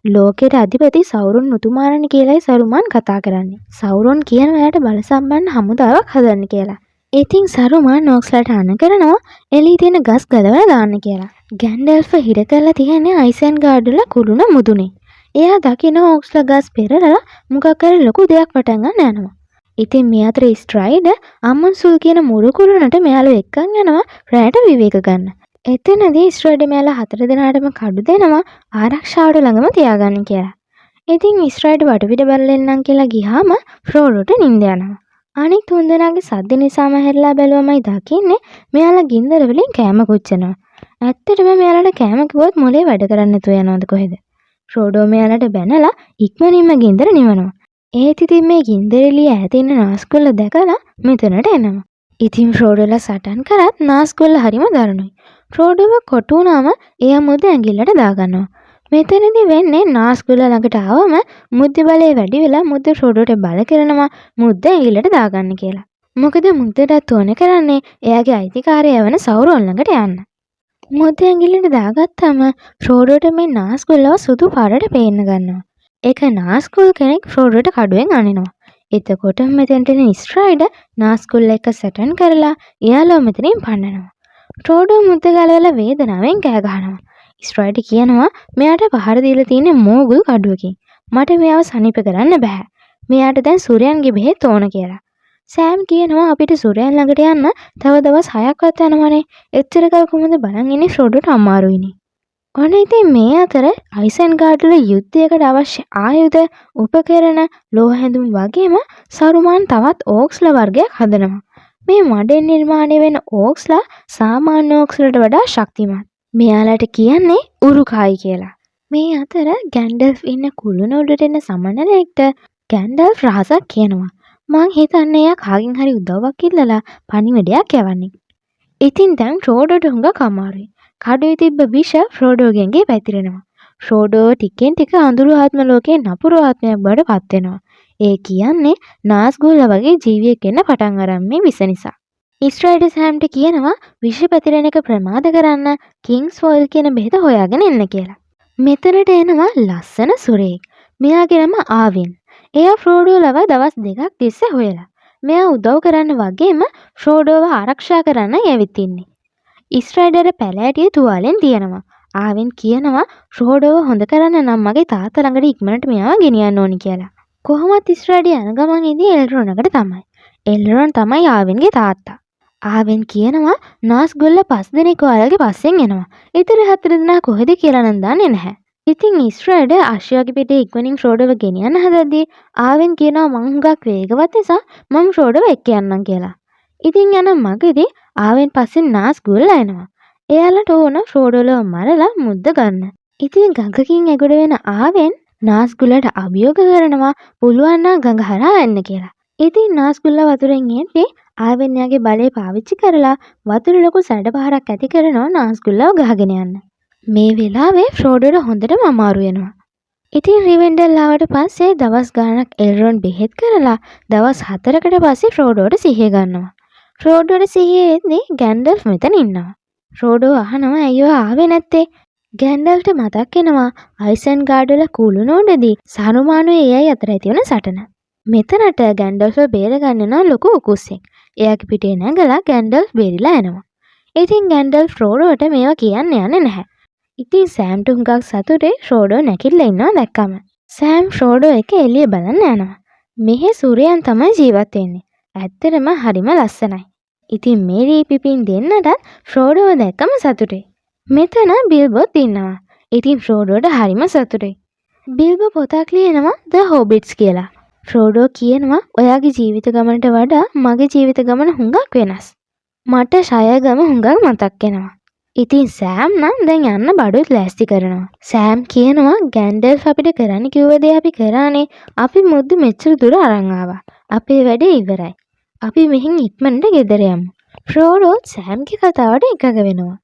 ලෝකෙට අධිපති සවුරොන් උතුමාණනි කියලායි සරුමාන් කතා කරන්නේ. සවුරොන් කියනවා එයාට බල සම්පන්න හමුදාවක් හදන්න කියලා. ඉතින් සරුමාන් ඕක්ස්ලාට අණ කරනවා එළියේ තියෙන ගස් ගලවලා දාන්න කියලා. ගැන්ඩල්ෆ් හිර කරලා තියෙන්නේ අයිසන්ගාඩ් වල කුළුණ මුදුනේ. එයා දකිනවා ඕක්ස්ලා ගස් පෙරලලා මොකක් හරි ලොකු දෙයක් පටන් ගන්න යනවා. ඉතින් මේ අතර ස්ට්‍රයිඩ් අමුන්සුල් කියන මුරු කුළුණට මෙයාලව එක්කන් යනවා රැයට විවේක ගන්න. එතනදී ස්ට්‍රයිඩ් මෙයාලා හතර දෙනාටම කඩු දෙනවා ආරක්ෂාවට ළඟම තියාගන්න කියලා. ඉතින් ස්ට්‍රයිඩ් වටපිට බලලා එන්නම් කියලා ගියාම ෆ්‍රෝඩෝට නින්ද යනවා. අනික් තුන් දෙනාගේ සද්ද නිසාම හැරිලා බැලුවමයි දකින්නේ මෙයාලා ගින්දර වලින් කෑම පුච්චනවා. ඇත්තටම මෙයාලට කෑම කිව්වොත් මොලේ වැඩ කරන්නේ නැතුව යනවද කොහෙද? ෆ්‍රෝඩෝ මෙයාලට බැනලා ඉක්මනින්ම ගින්දර නිවනවා. ඒත් ඉතින් මේ ගින්දර එළිය ඈත ඉන්න නාස්ගුල්ල දැකලා මෙතනට එනවා. ඉතින් ෆ්‍රෝඩෝලා සටන් කරත් නාස්ගුල්ල හරිම දරුණුයි. ෆ්‍රෝඩෝව කොටු වුණාම එයා මුද්ද ඇඟිල්ලට දාගන්නවා. මෙතනදි වෙන්නේ නාස්ගුල්ල ළඟට ආවම මුද්ද බලය වැඩි වෙලා මුද්ද ෆ්‍රෝඩෝට බල කරනවා මුද්ද ඇඟිල්ලට දාගන්න කියලා. මොකද මුද්දටත් ඕන කරන්නේ එයාගේ අයිතිකාරයා වන සවුරොන් ළඟට යන්න. මුද්ද ඇඟිල්ලට දාගත්තම ෆ්‍රෝඩෝට මේ නාස්ගුල්ලව සුදු පාටට පේන්න ගන්නවා. එක නාස්ගුල් කෙනෙක් ෆ්‍රෝඩෝට කඩුවෙන් අනිනවා. එතකොටම මෙතනට එන ස්ට්‍රයිඩර් නාස්ගුල් එක්ක සටන් කරලා එයාලව මෙතනින් පන්නනවා. ෆ්‍රෝඩෝ මුද්ද ගලවලා වේදනාවෙන් කෑ ගහනවා. ස්ට්‍රයිඩර් කියනවා මෙයාට පහර දීලා තියෙන්නේ මෝගුල් කඩුවකින්. මට මෙයාව සනීප කරන්න බැහැ. මෙයාට දැන් සුරයන්ගේ බෙහෙත් ඕන කියලා. සෑම් කියනවා අපිට සුරයන් ළඟට යන්න තව දවස් 6ක්වත් යනවනේ. එච්චර කල් කොහොමද බලන් ඉන්නේ ෆ්‍රෝඩෝට අමාරුයිනේ. ඔන්න ඉතින් මේ අතර අයිසන්ගාඩ් වල යුද්ධයකට අවශ්‍ය ආයුධ, උපකරණ, ලෝහ හැඳුම් වගේම සරුමාන් තවත් ඕක්ස්ලා වර්ගයක් හදනවා. මේ මඩෙන් නිර්මාණය වෙන ඕක්ස්ලා සාමාන්‍ය ඕක්ස් වලට වඩා ශක්තිමත්. මෙයාලට කියන්නේ උරුකායි කියලා. මේ අතර ගැන්ඩල්ෆ් ඉන්න කුළුණ උඩට එන සමනලෙක්ට ගැන්ඩල්ෆ් රහසක් කියනවා. මං හිතන්නේ එයා කාගෙන් හරි උදව්වක් ඉල්ලලා පණිවිඩයක් යවන්නේ. ඉතින් දැන් ෆ්‍රෝඩෝට හුඟක් අමාරුයි. කඩුවේ තිබ්බ විෂ ෆ්‍රෝඩෝගේ ඇඟේ පැතිරෙනවා. ෆ්‍රෝඩෝ ටිකෙන් ටික අඳුරු ආත්ම ලෝකයේ නපුරු ආත්මයක් බවට පත් වෙනවා. ඒ කියන්නේ නාස්ගුල්ලා වගේ ජීවියෙක් වෙන්න පටන් අරන් මේ විස නිසා. ස්ට්‍රයිඩර් සෑම්ට කියනවා විෂ පැතිරෙන එක ප්‍රමාද කරන්න කිංස් ෆොයිල් කියන බෙහෙත හොයාගෙන එන්න කියලා. මෙතනට එනවා ලස්සන සුරයෙක්. මෙයාගේ නම ආවින්. එයා ෆ්‍රෝඩෝ ලවා දවස් දෙකක් තිස්සේ හොයලා. මෙයා උදව් කරන්න වගේම ෆ්‍රෝඩෝව ආරක්ෂා කරන්නයි ඇවිත් ඉන්නේ. ස්ට්‍රයිඩර් පැලෑටිය තුවාලෙන් තියනවා. ආවෙන් කියනවා ෆ්‍රෝඩෝව හොඳ කරන්න නම් මගේ තාත්තා ළඟට ඉක්මනට මෙයාව ගෙනියන්න ඕනි කියලා. කොහොමත් ස්ට්‍රයිඩර් යන ගමන් ඉන්නේ එල්රොන් ළඟට තමයි. එල්රොන් තමයි ආවෙන්ගේ තාත්තා. ආවෙන් කියනවා නාස්ගුල්ල 5 දෙනෙක් ඔයාලගේ පස්සෙන් එනවා. ඉතිරි 4 දෙනා කොහෙද කියලා නම් දන්නේ නැහැ. ඉතින් ස්ට්‍රයිඩර් අශ්වයාගේ පිටේ ඉක්මනින් ෆ්‍රෝඩෝව ගෙනියන්න හදද්දී ආවෙන් කියනවා මං හුඟක් වේගවත් නිසා මම ෆ්‍රෝඩෝව එක්ක යන්නම් කියලා. ඉතින් යන මගදී ආවෙන් පස්සෙන් නාස්ගුල්ලා එනවා. එයාලට ඕන ෆ්‍රෝඩෝලව මරලා මුද්ද ගන්න. ඉතින් ගඟකින් එගොඩ වෙන ආවෙන් නාස්ගුල්ලට අභියෝග කරනවා පුළුවන් නම් ගඟ හරහා එන්න කියලා. ඉතින් නාස්ගුල්ලා වතුරෙන් එද්දී ආවෙන් එයාගේ බලය පාවිච්චි කරලා වතුර ලොකු සැඩ පහරක් ඇති කරනවා නාස්ගුල්ලව ගහගෙන යන්න. මේ වෙලාවේ ෆ්‍රෝඩෝට හොඳටම අමාරු වෙනවා. ඉතින් රිවෙන්ඩල් ආවට පස්සේ දවස් ගාණක් එල්රොන් බෙහෙත් කරලා දවස් 4කට පස්සේ ෆ්‍රෝඩෝට සිහිය ගන්නවා. ෆ්‍රෝඩෝට සිහිය එද්දී ගැන්ඩල්ෆ් මෙතන ඉන්නවා. ෆ්‍රෝඩෝ අහනවා ඇයි ඔයා ආවේ නැත්තේ? ගැන්ඩල්ෆ්ට මතක් වෙනවා අයිසන්ගාඩ් වල කුළුණ උඩදී සරුමානුයි එයයි අතර ඇති වුණ සටන. මෙතනට ගැන්ඩල්ෆ්ව බේරගන්න යනවා ලොකු උකුස්සෙක්. එයාගේ පිටේ නැගලා ගැන්ඩල්ෆ් බේරිලා යනවා. ඉතින් ගැන්ඩල්ෆ් ෆ්‍රෝඩෝට මේවා කියන්න යන්නේ නැහැ. ඉතින් සෑම්ට හුඟක් සතුටුයි ෆ්‍රෝඩෝ නැගිටලා ඉන්නවා දැක්කම. සෑම් ෆ්‍රෝඩෝ එක එළිය බලන්න යනවා. මෙහෙ සුරයන් තමයි ජීවත් වෙන්නේ. ඇත්තටම හරිම ලස්සනයි. ඉතින් මේරි පිපින් දෙන්නටත් ෆ්‍රෝඩෝව දැක්කම සතුටුයි. මෙතන බිල්බොත් ඉන්නවා. ඉතින් ෆ්‍රෝඩෝට හරිම සතුටුයි. බිල්බෝ පොතක් ලියනවා The Hobbits කියලා. ෆ්‍රෝඩෝ කියනවා ඔයාගේ ජීවිත ගමනට වඩා මගේ ජීවිත ගමන හුඟක් වෙනස්. මට ෂයර් ගම හුඟක් මතක් වෙනවා. ඉතින් සෑම් නම් දැන් යන්න බඩුත් ලෑස්ති කරනවා. සෑම් කියනවා ගැන්ඩල්ෆ් අපිට කරන්න කිව්ව දේ අපි කරානේ. අපි මුද්ද මෙච්චර දුර අරන් ආවා. අපේ වැඩේ ඉවරයි. අපි මෙහෙන් ඉක්මනට ගෙදර යමු. ෆ්‍රෝඩෝත් සෑම්ගේ කතාවට එකඟ වෙනවා.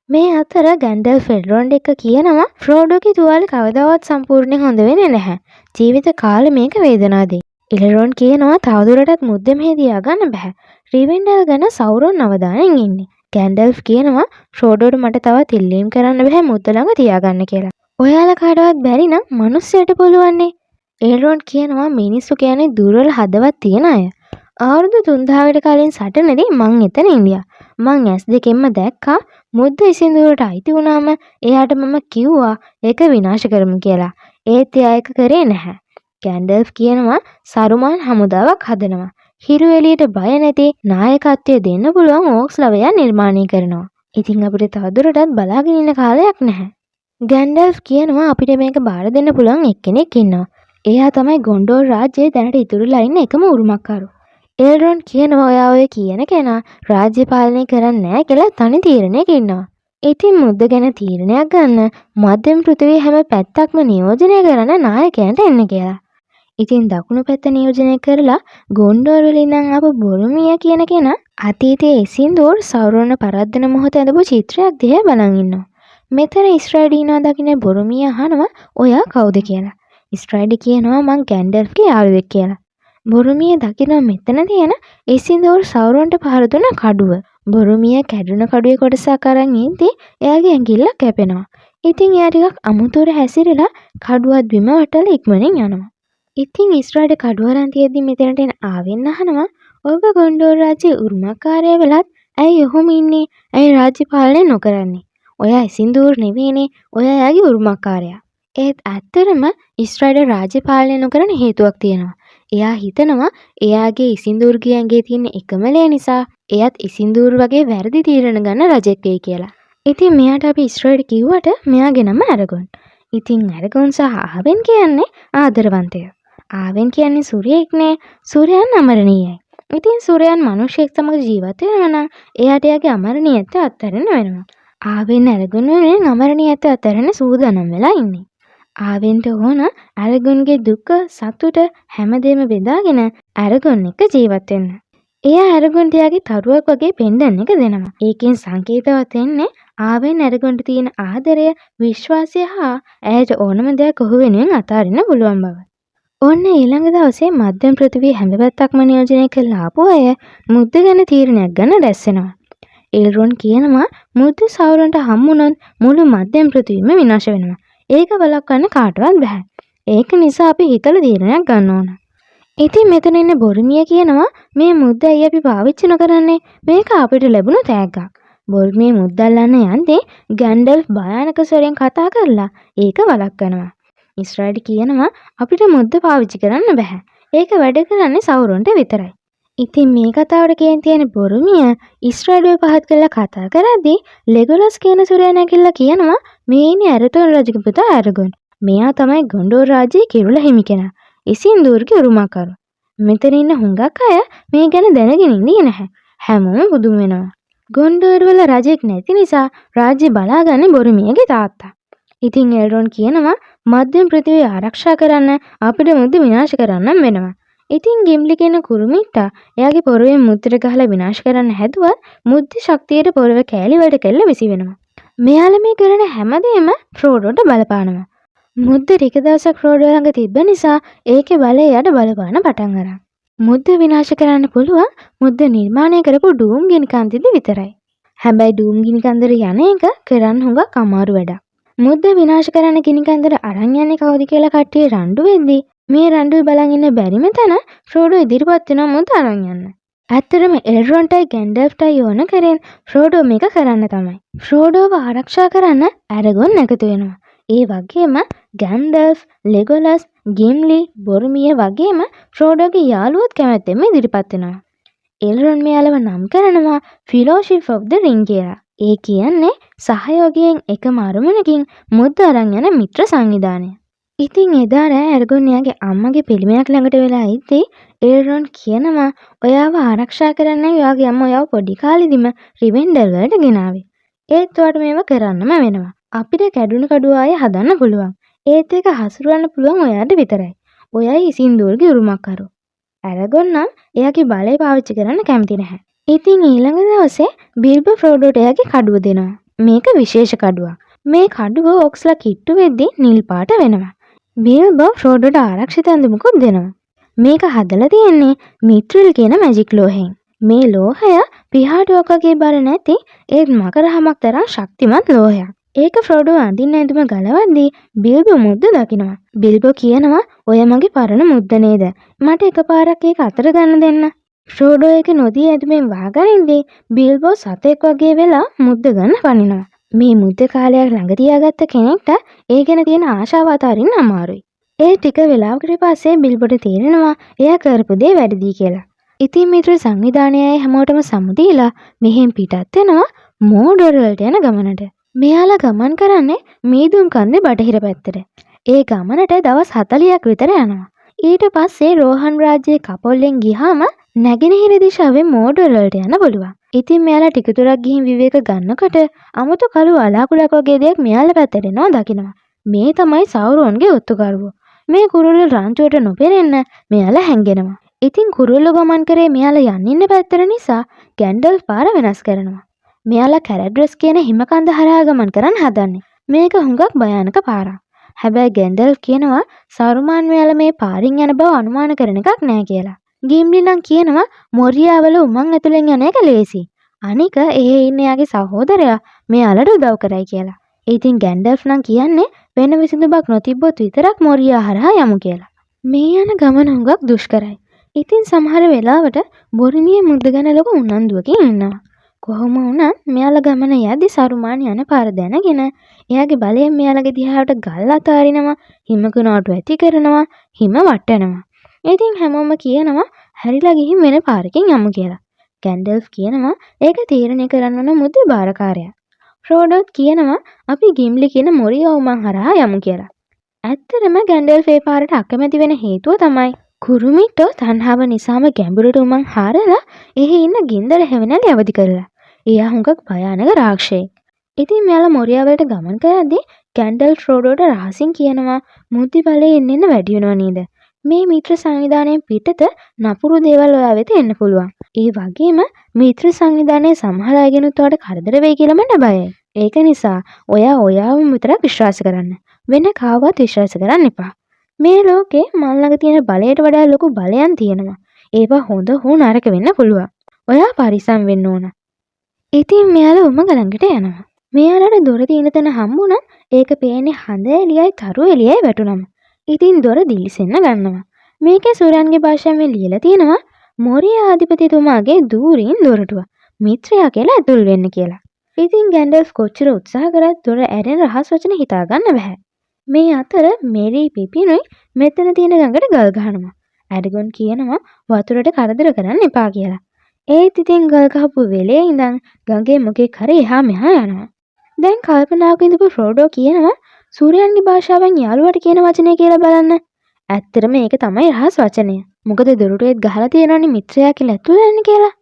මේ අතර ගැන්ඩල්ෆ් එල්රොන්ඩ් එක්ක කියනවා ෆ්‍රෝඩෝගේ තුවාලේ කවදාවත් සම්පූර්ණයෙන් හොඳ වෙන්නේ නැහැ. ජීවිත කාලෙ මේක වේදනා දෙයි. එල්රොන්ඩ් කියනවා තවදුරටත් මුද්ද මෙහෙ තියාගන්න බැහැ. රිවෙන්ඩල් ගැන සෞරොන් අවධානයෙන් ඉන්නේ. ගැන්ඩල්ෆ් කියනවා ෆ්‍රෝඩෝට මට තවත් ඉල්ලීම් කරන්න බැහැ මුද්ද ළඟ තියාගන්න කියලා. ඔයාලා කාටවත් බැරි නම් මනුස්සයට පුළුවන්නේ. එල්රොන්ඩ් කියනවා මිනිස්සු කියන්නේ දුර්වල හදවත් තියෙන අය. අවුරුදු 3000කට කලින් සටනේදී මං එතන හිටියා. මං ඇස් දෙකෙන්ම දැක්කා මුද්ද ඉසින්දුරට අයිති වුණාම එයාට මම කිව්වා ඒක විනාශ කරමු කියලා. ඒත් එයා ඒක කරේ නැහැ. ගැන්ඩල්ෆ් කියනවා සරුමාන් හමුදාවක් හදනවා. හිරු එළියට බය නැති නායකත්වය දෙන්න පුළුවන් ඕක්ස් ලවයා නිර්මාණය කරනවා. ඉතින් අපිට තවදුරටත් බලාගෙන ඉන්න කාලයක් නැහැ. ගැන්ඩල්ෆ් කියනවා අපිට මේක බාර දෙන්න පුළුවන් එක්කෙනෙක් ඉන්නවා. එයා තමයි ගොන්ඩෝර් රාජ්‍යයේ දැනට ඉතුරුලා ඉන්න එකම උරුමක්කරු. එල්රොන්ඩ් කියනවා ඔයා ඔය කියන කෙනා රාජ්‍ය පාලනය කරන්නේ නෑ කියලා තනි තීරණයක ඉන්නවා. ඉතින් මුද්ද ගැන තීරණයක් ගන්න මධ්‍යම පෘථිවියේ හැම පැත්තක්ම නියෝජනය කරන නායකයන්ට එන්න කියලා. ඉතින් දකුණු පැත්ත නියෝජනය කරලා ගොන්ඩෝර් වල ඉඳන් ආපු බොරොමිය කියන කෙනා අතීතයේ ඉසින්දෝර් සෞරොන්ව පරද්දන මොහොත ඇඳපු චිත්‍රයක් දිහා බලන් ඉන්නවා. මෙතන ස්ට්‍රයිඩර් ඉන්නවා දකින බොරොමිය අහනවා ඔයා කවුද කියලා. ස්ට්‍රයිඩර් කියනවා මං ගැන්ඩල්ෆ්ගේ යාළුවෙක් කියලා. බොරොමිය දකිනවා මෙතන තියෙන ඉසින්දෝර් සෞරොන්ට පහර දුන්න කඩුව. බොරොමිය කැඩුන කඩුවේ කොටසක් අරන් ඉද්දි එයාගේ ඇඟිල්ලක් කැපෙනවා. ඉතින් එයා ටිකක් අමුතුවට හැසිරෙලා කඩුවත් බිම වට්ටලා ඉක්මනින් යනවා. ඉතින් ඉස්රායිඩ් කඩුව අරන් තියෙද්දි මෙතනට එන ආවෙන් අහනවා ඔබ ගොන්ඩෝර් රාජ්‍යයේ උරුමකාරයා වෙලත් ඇයි ඔහොම ඉන්නේ? ඇයි රාජ්‍ය පාලනය නොකරන්නේ? ඔයා ඉසින්දූර් නෙවෙයිනේ. ඔයා එයාගේ උරුමකාරයා. ඒත් ඇත්තටම ඉස්රායිඩ් රාජ්‍ය පාලනය නොකරන හේතුවක් තියෙනවා. එයා හිතනවා එයාගේ ඉසින්දූර්ගේ ඇඟේ තියෙන එකම ලේ නිසා එයත් ඉසින්දූර් වගේ වැරදි තීරණ ගන්න රජෙක් වෙයි කියලා. ඉතින් මෙයාට අපි ඉස්රායිඩ් කිව්වට මෙයාගේ නම ඇරගොන්. ඉතින් ඇරගොන් සහ ආවෙන් කියන්නේ ආදරවන්තයෝ. ආවෙන් කියන්නේ සුරයෙක්නේ. සුරයන් අමරණීයයි. ඉතින් සුරයන් මිනිහෙක් සමග ජීවත් වෙනවා නම් එයාට එයාගේ අමරණීයත්වය අත්හරින්න වෙනවා. ආවෙන් ඇරගොන් වෙනුවෙන් අමරණීයත්වය අත්හරින්න සූදානම් වෙලා ඉන්නේ. ආවෙන්ට ඕන ඇරගොන්ගේ දුක සතුට හැමදේම බෙදාගෙන ඇරගොන් එක්ක ජීවත් වෙන්න. එයා ඇරගොන්ට එයාගේ තරුවක් වගේ පෙන්ඩන් එක දෙනවා. ඒකෙන් සංකේතවත් වෙන්නේ ආවෙන් ඇරගොන්ට තියෙන ආදරය, විශ්වාසය හා ඇයට ඕනම දෙයක් ඔහු වෙනුවෙන් අතාරින්න පුළුවන් බව. ඔන්න ඊළඟ දවසේ මධ්‍යම පෘථිවියේ හැම පැත්තක්ම නියෝජනය කරලා ආපු අය මුද්ද ගැන තීරණයක් ගන්න රැස් වෙනවා. එල්රොන් කියනවා මුද්ද සවුරන්ට හම්බුනොත් මුළු මධ්‍යම පෘථිවියම විනාශ වෙනවා. ඒක වළක්වන්න කාටවත් බැහැ. ඒක නිසා අපි හිතලා තීරණයක් ගන්න ඕන. ඉතින් මෙතන ඉන්න බොරුමිය කියනවා මේ මුද්ද ඇයි අපි පාවිච්චි නොකරන්නේ? මේක අපිට ලැබුණු තෑග්ගක්. බොරුමිය මුද්ද අල්ලන්න යද්දී ගැන්ඩල්ෆ් භයානක ස්වරයෙන් කතා කරලා ඒක වළක්වනවා. ඉස්රායිඩ් කියනවා අපිට මුද්ද පාවිච්චි කරන්න බැහැ. ඒක වැඩ කරන්නේ සවුරොන්ට විතරයි. ඉතින් මේ කතාවට කේන්ති යන බොරුමිය ඉස්රායිඩ්ව පහත් කරලා කතා කරද්දී ලෙගොලස් කියන සුරයා නැගිටලා කියනවා මේ ඉන්නේ ඇරතෝන් රජුගේ පුතා ඇරගොන්. මෙයා තමයි ගොන්ඩෝර් රාජ්‍යයේ කිරුළ හිමි කෙනා. ඉසින්දූර්ගේ උරුමකරු. මෙතන ඉන්න හුඟක් අය මේ ගැන දැනගෙන ඉන්නේ නැහැ. හැමෝම පුදුම වෙනවා. ගොන්ඩෝර් වල රජෙක් නැති නිසා රාජ්‍ය බලාගන්නේ බොරුමියගේ තාත්තා. ඉතින් එල්රොන් කියනවා මධ්‍යම පෘථිවිය ආරක්ෂා කරන්න අපිට මුද්ද විනාශ කරන්නම් වෙනවා. ඉතින් ගිම්ලි කියන කුරුමිට්ටා එයාගේ පොරවෙන් මුද්දට ගහලා විනාශ කරන්න හැදුවත් මුද්ද ශක්තියට පොරව කෑලි වලට කැඩලා විසි වෙනවා. මෙයාලා මේ කරන හැමදේම ෆ්‍රෝඩෝට බලපානවා. මුද්ද ටික දවසක් ෆ්‍රෝඩෝ ළඟ තිබ්බ නිසා ඒකේ බලය එයාට බලපාන පටන් අරන්. මුද්ද විනාශ කරන්න පුළුවන් මුද්ද නිර්මාණය කරපු ඩූම් ගිනිකන්දෙදි විතරයි. හැබැයි ඩූම් ගිනිකන්දට යන එක කරන්න හුඟක් අමාරු වැඩක්. මුද්ද විනාශ කරන්න ගිනිකන්දට අරන් යන්නේ කවුද කියලා කට්ටිය රණ්ඩු වෙද්දී මේ රණ්ඩුව බලන් ඉන්න බැරිම තැන ෆ්‍රෝඩෝ ඉදිරිපත් වෙනවා මුද්ද අරන් යන්න. ඇත්තටම එල්රොන්ටයි ගැන්ඩල්ෆ්ටයි ඕන කරෙන් ෆ්‍රෝඩෝ මේක කරන්න තමයි. ෆ්‍රෝඩෝව ආරක්ෂා කරන්න ඇරගොන් එකතු වෙනවා. ඒ වගේම ගැන්ඩල්ෆ්, ලෙගොලස්, ගිම්ලි, බොරමිය වගේම ෆ්‍රෝඩෝගේ යාළුවොත් කැමැත්තෙන්ම ඉදිරිපත් වෙනවා. එල්රොන් මෙයාලව නම් කරනවා ෆෙලෝෂිප් ඔෆ් the රින්ග් කියලා. ඒ කියන්නේ සහයෝගයෙන් එකම අරමුණකින් මුද්ද අරන් යන මිත්‍ර සංවිධානය. ඉතින් එදා රෑ ඇරගොන් එයාගේ අම්මගේ පිළිමයක් ළඟට වෙලා ඉද්දී එල්රොන් කියනවා ඔයාව ආරක්ෂා කරන්නයි ඔයාගේ අම්මා ඔයාව පොඩි කාලෙදිම රිවෙන්ඩල් වලට ගෙනාවේ. ඒත් ඔයාට මේවා කරන්නම වෙනවා. අපිට කැඩුණු කඩුව ආයේ හදන්න පුළුවන්. ඒත් ඒක හසුරවන්න පුළුවන් ඔයාට විතරයි. ඔයයි ඉසින්දූර්ගේ උරුමකරු. ඇරගොන් නම් එයාගේ බලය පාවිච්චි කරන්න කැමති නැහැ. ඉතින් ඊළඟ දවසේ බිල්බෝ ෆ්‍රෝඩෝට එයාගේ කඩුව දෙනවා. මේක විශේෂ කඩුවක්. මේ කඩුව ඔක්ස්ලා කිට්ටු වෙද්දී නිල් පාට වෙනවා. බිල්බෝ ෆ්‍රෝඩෝට ආරක්ෂිත ඇඳුමකුත් දෙනවා. මේක හදලා තියෙන්නේ මිත්‍රිල් කියන මැජික් ලෝහයෙන්. මේ ලෝහය පිහාටුවක් වගේ බර නැති ඒත් මකර හමක් තරම් ශක්තිමත් ලෝහයක්. ඒක ෆ්‍රෝඩෝ අඳින්න ඇඳුම ගලවද්දී බිල්බෝ මුද්ද දකිනවා. බිල්බෝ කියනවා ඔය මගේ පරණ මුද්ද නේද? මට එකපාරක් ඒක අතට ගන්න දෙන්න. ෆ්‍රෝඩෝ ඒක නොදී ඇඳුමෙන් වහගනිද්දී බිල්බෝ සතෙක් වගේ වෙලා මුද්ද ගන්න පනිනවා. මේ මුද්ද කාලයක් ළඟ තියාගත්ත කෙනෙක්ට ඒ ගැන තියෙන ආශාව අතාරින්න අමාරුයි. ඒ ටික වෙලාවකට පස්සේ බිල්බෝට තේරෙනවා එයා කරපු දේ වැරදි කියලා. ඉතින් මිත්‍ර සංවිධානයයි හැමෝටම සමු දීලා මෙහෙන් පිටත් වෙනවා මෝඩර් වලට යන ගමනට. මෙයාලා ගමන් කරන්නේ මීදුම් කන්දේ බටහිර පැත්තට. ඒ ගමනට දවස් 40ක් විතර යනවා. ඊට පස්සේ රෝහන් රාජ්‍යයේ කපොල්ලෙන් ගියාම නැගෙනහිර දිශාවෙන් මෝඩර් වලට යන්න පුළුවන්. ඉතින් මෙයාලා ටික දුරක් ගිහින් විවේක ගන්නකොට අමුතු කළු වලාකුළක් වගේ දෙයක් මෙයාලා පැත්තට එනවා දකිනවා. මේ තමයි සවුරෝන්ගේ ඔත්තුකරුවෝ. මේ කුරුල්ල රංචුවට නොපෙනෙන්න මෙයාලා හැංගෙනවා. ඉතින් කුරුල්ලෝ ගමන් කරේ මෙයාලා යන්න ඉන්න පැත්තට නිසා ගැන්ඩල්ෆ් පාර වෙනස් කරනවා. මෙයාලා කැරඩ්‍රස් කියන හිමකන්ද හරහා ගමන් කරන්න හදන්නේ. මේක හුඟක් භයානක පාරක්. හැබැයි ගැන්ඩල්ෆ් කියනවා සරුමාන් මෙයාලා මේ පාරින් යන බව අනුමාන කරන එකක් නෑ කියලා. ගිම්ලි නම් කියනවා මොරියාවල උමං ඇතුලෙන් යන එක ලේසි. අනික එහෙ ඉන්න එයාගේ සහෝදරයා මෙයාලට උදව් කරයි කියලා. ඉතින් ගැන්ඩල්ෆ් නම් කියන්නේ වෙන විසඳුමක් නොතිබ්බොත් විතරක් මොරියා හරහා යමු කියලා. මේ යන ගමන හුඟක් දුෂ්කරයි. ඉතින් සමහර වෙලාවට බොරිමිය මුද්ද ගැන ලොකු උනන්දුවකින් ඉන්නවා. කොහොම වුණත් මෙයාලා ගමන යද්දි සරුමාන් යන පාර දැනගෙන එයාගේ බලයෙන් මෙයාලගේ දිහාවට ගල් අතාරිනවා, හිම කුණාටු ඇති කරනවා, හිම වට්ටනවා. ඉතින් හැමෝම කියනවා හැරිලා ගිහින් වෙන පාරකින් යමු කියලා. ගැන්ඩල්ෆ් කියනවා ඒක තීරණය කරන්න ඕන මුද්දේ භාරකාරයා. ෆ්‍රෝඩෝත් කියනවා අපි ගිම්ලි කියන මොරියා උමං හරහා යමු කියලා. ඇත්තටම ගැන්ඩල්ෆ් ඒ පාරට අකමැති වෙන හේතුව තමයි කුරුමිට්ටෝ තණ්හාව නිසාම ගැඹුරට උමං හාරලා එහි ඉන්න ගින්දර හෙවණැලි අවදි කරලා. එයා හුඟක් භයානක රාක්ෂයෙක්. ඉතින් මෙයාලා මොරියා වලට ගමන් කරද්දී ගැන්ඩල්ෆ් ෆ්‍රෝඩෝට රහසින් කියනවා මුද්දි බලය එන්න එන්න වැඩි වෙනවා නේද? මේ මිත්‍ර සංවිධානයෙන් පිටත නපුරු දේවල් ඔයා වෙත එන්න පුළුවන්. ඒ වගේම මිත්‍ර සංවිධානයේ සමහර අයගෙනුත් ඔයාට කරදර වෙයි කියලා මට බයයි. ඒක නිසා ඔයා ඔයාවම විතරක් විශ්වාස කරන්න. වෙන කාවවත් විශ්වාස කරන්න එපා. මේ ලෝකේ මං ළඟ තියෙන බලයට වඩා ලොකු බලයන් තියෙනවා. ඒවා හොඳ හෝ නරක වෙන්න පුළුවන්. ඔයා පරිස්සම් වෙන්න ඕන. ඉතින් මෙයාලා උමග ළඟට යනවා. මෙයාලට දොර තියෙන තැන හම්බුණත් ඒක පේන්නේ හඳ එළියයි තරු එළියයි වැටුනම. ඉතින් දොර දිලිසෙන්න ගන්නවා. මේකේ සුරන්ගේ භාෂාවෙන් ලියලා තියෙනවා මොරියා අධිපතිතුමාගේ දූරින් දොරටුව මිත්‍රයා කියලා ඇතුල් වෙන්න කියලා. ඉතින් ගැන්ඩල්ෆ් කොච්චර උත්සාහ කරත් දොර ඇරෙන රහස් වචන හිතා ගන්න බැහැ. මේ අතර මෙරි පිපිනුයි මෙතන තියෙන ගඟට ගල් ගහනවා. ඇරගොන් කියනවා වතුරට කරදර කරන්න එපා කියලා. ඒත් ඉතින් ගල් ගහපු වෙලේ ඉඳන් ගඟේ මොකෙක් හරි එහා මෙහා යනවා. දැන් කල්පනාවක ඉඳපු ෆ්‍රෝඩෝ කියනවා සූර්යයන්ගේ භාෂාවෙන් යාළුවාට කියන වචනය කියලා බලන්න. ඇත්තටම ඒක තමයි රහස් වචනය. මොකද දොරටුවෙත් ගහලා තියෙනවනේ මිත්‍රයා කියලා ඇතුල් වෙන්න කියලා.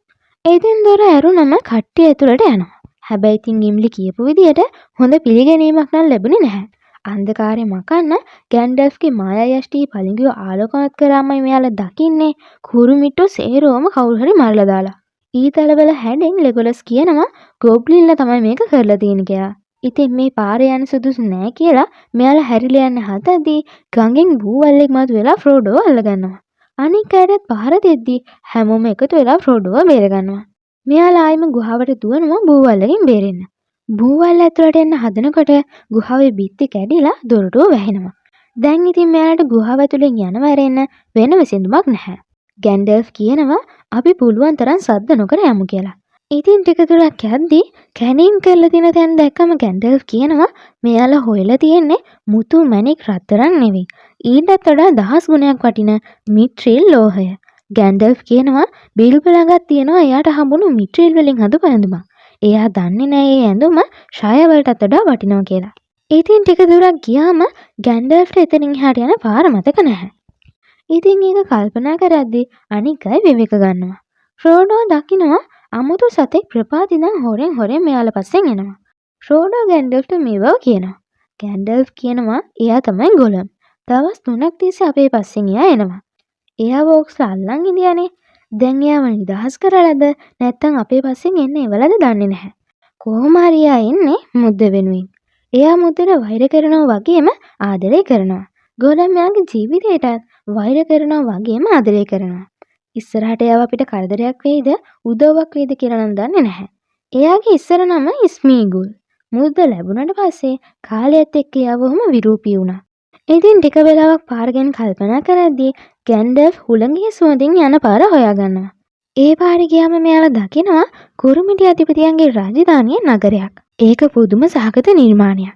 ඉතින් දොර ඇරුණම කට්ටිය ඇතුළට යනවා. හැබැයි ඉතින් ගිම්ලි කියපු විදියට හොඳ පිළිගැනීමක් නම් ලැබුණේ නැහැ. අන්ධකාරය මකන්න ගැන්ඩල්ෆ්ගේ මායා යෂ්ටි පளிඟුව ආලෝකමත් කරාමයි මෙයාලා දකින්නේ කුරුමිට්ටෝ සේරෝම කවුරු හරි මරලා දාලා. ඊතලවල හැඩෙන් ලෙගොලස් කියනවා ගොබ්ලින්ලා තමයි මේක කරලා තියෙන්නේ කියලා. ඉතින් මේ පාරේ යන්න සුදුසු නෑ කියලා මෙයාලා හැරිලා යන්න හදද්දී ගඟෙන් බූවල්ලෙක් මතුවෙලා ෆ්‍රෝඩෝව අල්ලගන්නවා. අනික් අයටත් පහර දෙද්දී හැමෝම එකතු වෙලා ෆ්‍රෝඩෝව බේරගන්නවා. මෙයාලා ආයෙම ගුහාවට දුවනවා බූවල්ලගෙන් බේරෙන්න. බූවල්ල ඇතුළට එන්න හදනකොට ගුහාවේ බිත්ති කැඩිලා දොරටුව වැහෙනවා. දැන් ඉතින් මෙයාලට ගුහාව ඇතුලෙන් යනව ඇරෙන්න වෙන විසඳුමක් නැහැ. ගැන්ඩල්ෆ් කියනවා අපි පුළුවන් තරම් සද්ද නොකර යමු කියලා. ඉතින් ටික දුරක් යද්දී කැණීම් කරලා තියෙන තැන් දැක්කම ගැන්ඩල්ෆ් කියනවා මෙයාලා හොයලා තියෙන්නේ මුතු මැණික් රත්තරන් නෙවෙයි. ඊටත් වඩා දහස් ගුණයක් වටින මිත්‍රිල් ලෝහය. ගැන්ඩල්ෆ් කියනවා බිල්බෝ ළඟත් තියෙනවා එයාට හම්බුණු මිත්‍රිල් වලින් හදපු ඇඳුමක්. එයා දන්නේ නෑ ඒ ඇඳුම ෂය වලටත් වඩා වටිනවා කියලා. ඉතින් ටික දුරක් ගියාම ගැන්ඩල්ෆ්ට එතනින් එහාට යන පාර මතක නැහැ. ඉතින් ඒක කල්පනා කරද්දී අනික් අය විවේක ගන්නවා. ෆ්‍රෝඩෝ දකිනවා අමුතු සතෙක් ප්‍රපාත ඉඳන් හොරෙන් හොරෙන් මෙයාලා පස්සෙන් එනවා. ෆ්‍රෝඩෝ ගැන්ඩල්ෆ්ට මේ බව කියනවා. ගැන්ඩල්ෆ් කියනවා එයා තමයි ගොලම්. දවස් 3ක් තිස්සේ අපේ පස්සෙන් එයා එනවා. එයාව ඕක්ස්ලා අල්ලන් හිටියානේ. දැන් එයාව නිදහස් කරලාද නැත්නම් අපේ පස්සෙන් එන්න එවලද දන්නේ නැහැ. කොහොම හරි එයා එන්නේ මුද්ද වෙනුවෙන්. එයා මුද්දට වෛර කරනවා වගේම ආදරය කරනවා. ගොලම් එයාගේ ජීවිතයටත් වෛර කරනවා වගේම ආදරය කරනවා. ඉස්සරහට එයාව අපිට කරදරයක් වෙයිද උදව්වක් වෙයිද කියලා නම් දන්නේ නැහැ. එයාගේ ඉස්සර නම ස්මීගුල්. මුද්ද ලැබුණට පස්සේ කාලයත් එක්ක එයා බොහොම විරූපී වුණා. ඉතින් ටික වෙලාවක් පාර ගැන කල්පනා කරද්දී ගැන්ඩල්ෆ් හුළඟේ සුවඳින් යන පාර හොයාගන්නවා. ඒ පාරේ ගියාම මෙයාලා දකිනවා කුරුමිටි අධිපතියන්ගේ රාජධානිය නගරයක්. ඒක පුදුම සහගත නිර්මාණයක්.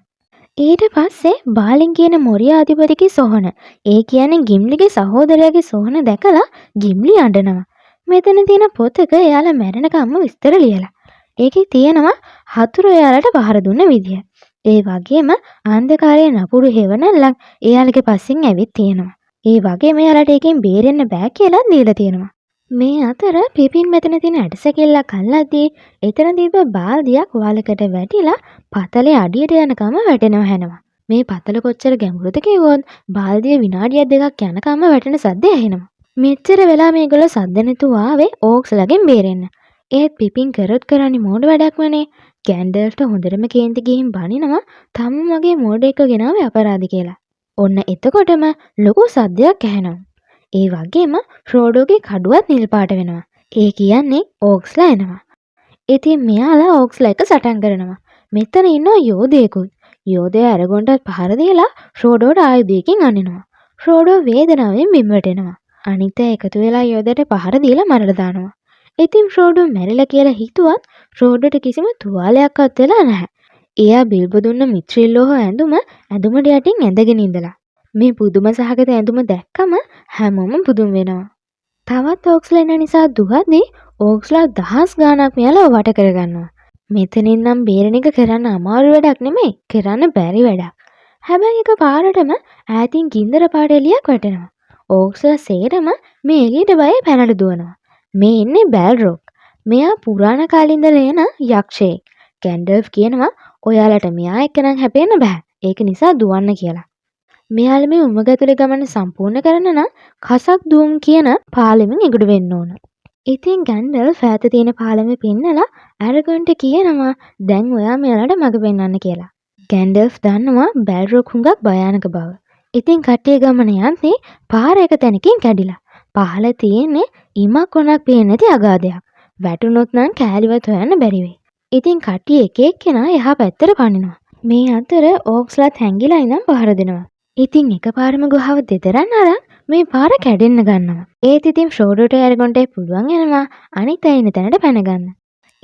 ඊට පස්සේ බාලින් කියන මොරියා අධිපතිගේ සොහොන, ඒ කියන්නේ ගිම්ලිගේ සහෝදරයාගේ සොහොන දැකලා ගිම්ලි අඬනවා. මෙතන තියෙන පොතක එයාලා මැරෙනකම්ම විස්තර ලියලා. ඒකේ තියෙනවා හතුරු එයාලට පහර දුන්න විදිය. ඒ වගේම අන්ධකාරයේ නපුරු හෙවණැල්ලක් එයාලගේ පස්සෙන් ඇවිත් තියෙනවා. ඒ වගේම එයාලට ඒකෙන් බේරෙන්න බෑ කියලාත් ලියලා තියෙනවා. මේ අතර පිපින් මෙතන තියෙන ඇටසැකිල්ලක් අල්ලද්දී එතන තිබ්බ බාල්දියක් වලකට වැටිලා පතලේ අඩියට යනකම වැටෙනව හැනවා. මේ පතල කොච්චර ගැඹුරුද කිව්වොත් බාල්දිය විනාඩියක් දෙකක් යනකම්ම වැටෙන සද්දය ඇහෙනවා. මෙච්චර වෙලා මේගොල්ලෝ සද්ද නැතුව ආවේ ඕක්ස්ලගෙන් බේරෙන්න. ඒත් පිපින් කරොත් කරන්නේ මෝඩ වැඩක්මනේ. ගැන්ඩල්ෆ්ට හොඳටම කේන්ති ගිහින් බනිනවා තමන් වගේ මෝඩයෙක්ව ගෙනාවේ අපරාධ කියලා. ඔන්න එතකොටම ලොකු සද්දයක් ඇහෙනවා. ඒ වගේම ෆ්‍රෝඩෝගේ කඩුවත් නිල් පාට වෙනවා. ඒ කියන්නේ ඕක්ස්ලා එනවා. ඉතින් මෙයාලා ඕක්ස්ලා එක්ක සටන් කරනවා. මෙතන ඉන්නවා යෝධයෙකුත්. යෝධයා ඇරගොන්ටත් පහර දීලා ෆ්‍රෝඩෝට ආයුධයකින් අනිනවා. ෆ්‍රෝඩෝ වේදනාවෙන් බිම වැටෙනවා. අනිත් අය එකතු වෙලා යෝධයාට පහර දීලා මරලා දානවා. ඉතින් ෆ්‍රෝඩෝ මැරිලා කියලා හිතුවත් ෆ්‍රෝඩෝට කිසිම තුවාලයක්වත් වෙලා නැහැ. එයා බිල්බෝ දුන්න මිත්‍රිල් ලෝහ ඇඳුම ඇඳුමට යටින් ඇඳගෙන ඉඳලා. මේ පුදුම සහගත ඇඳුම දැක්කම හැමෝම පුදුම වෙනවා. තවත් ඕක්ස්ලා එන නිසා දුවද්දී ඕක්ස්ලා දහස් ගාණක් මෙයාලව වට කරගන්නවා. මෙතනින් නම් බේරෙන එක කරන්න අමාරු වැඩක් නෙමෙයි, කරන්න බැරි වැඩක්. හැබැයි එක පාරටම ඈතින් ගින්දර පාට එළියක් වැටෙනවා. ඕක්ස්ලා සේරම මේ එළියට බයේ පැනලා දුවනවා. මේ එන්නේ බැල්රොග්. මෙයා පුරාණ කාලේ ඉඳලා එන යක්ෂයෙක්. ගැන්ඩල්ෆ් කියනවා ඔයාලට මෙයා එක්ක නම් හැපෙන්න බෑ. ඒක නිසා දුවන්න කියලා. මෙයාලා මේ උමග ඇතුලේ ගමන සම්පූර්ණ කරන්න නම් කසක් දුම් කියන පාලමෙන් එගොඩ වෙන්න ඕන. ඉතින් ගැන්ඩල්ෆ් ඈත තියෙන පාලම පෙන්නලා ඇරගොන්ට කියනවා දැන් ඔයා මෙයාලට මඟ පෙන්වන්න කියලා. ගැන්ඩල්ෆ් දන්නවා බැල්රොග් හුඟක් භයානක බව. ඉතින් කට්ටිය ගමන යද්දී පාර එක තැනකින් කැඩිලා. පහළ තියෙන්නේ ඉමක් කොනක් පේන්නේ නැති අගාධයක්. වැටුනොත් නම් කෑලිවත් හොයන්න බැරි වෙයි. ඉතින් කට්ටිය එක එක්කෙනා එහා පැත්තට පනිනවා. මේ අතර ඕක්ස්ලාත් හැංගිලා ඉඳන් පහර දෙනවා. ඉතින් එකපාරම ගුහාව දෙදරන් අරන් මේ පාර කැඩෙන්න ගන්නවා. ඒත් ඉතින් ෆ්‍රෝඩෝට ඇරගොන්ටයි පුළුවන් වෙනවා අනිත් අය ඉන්න තැනට පැන ගන්න.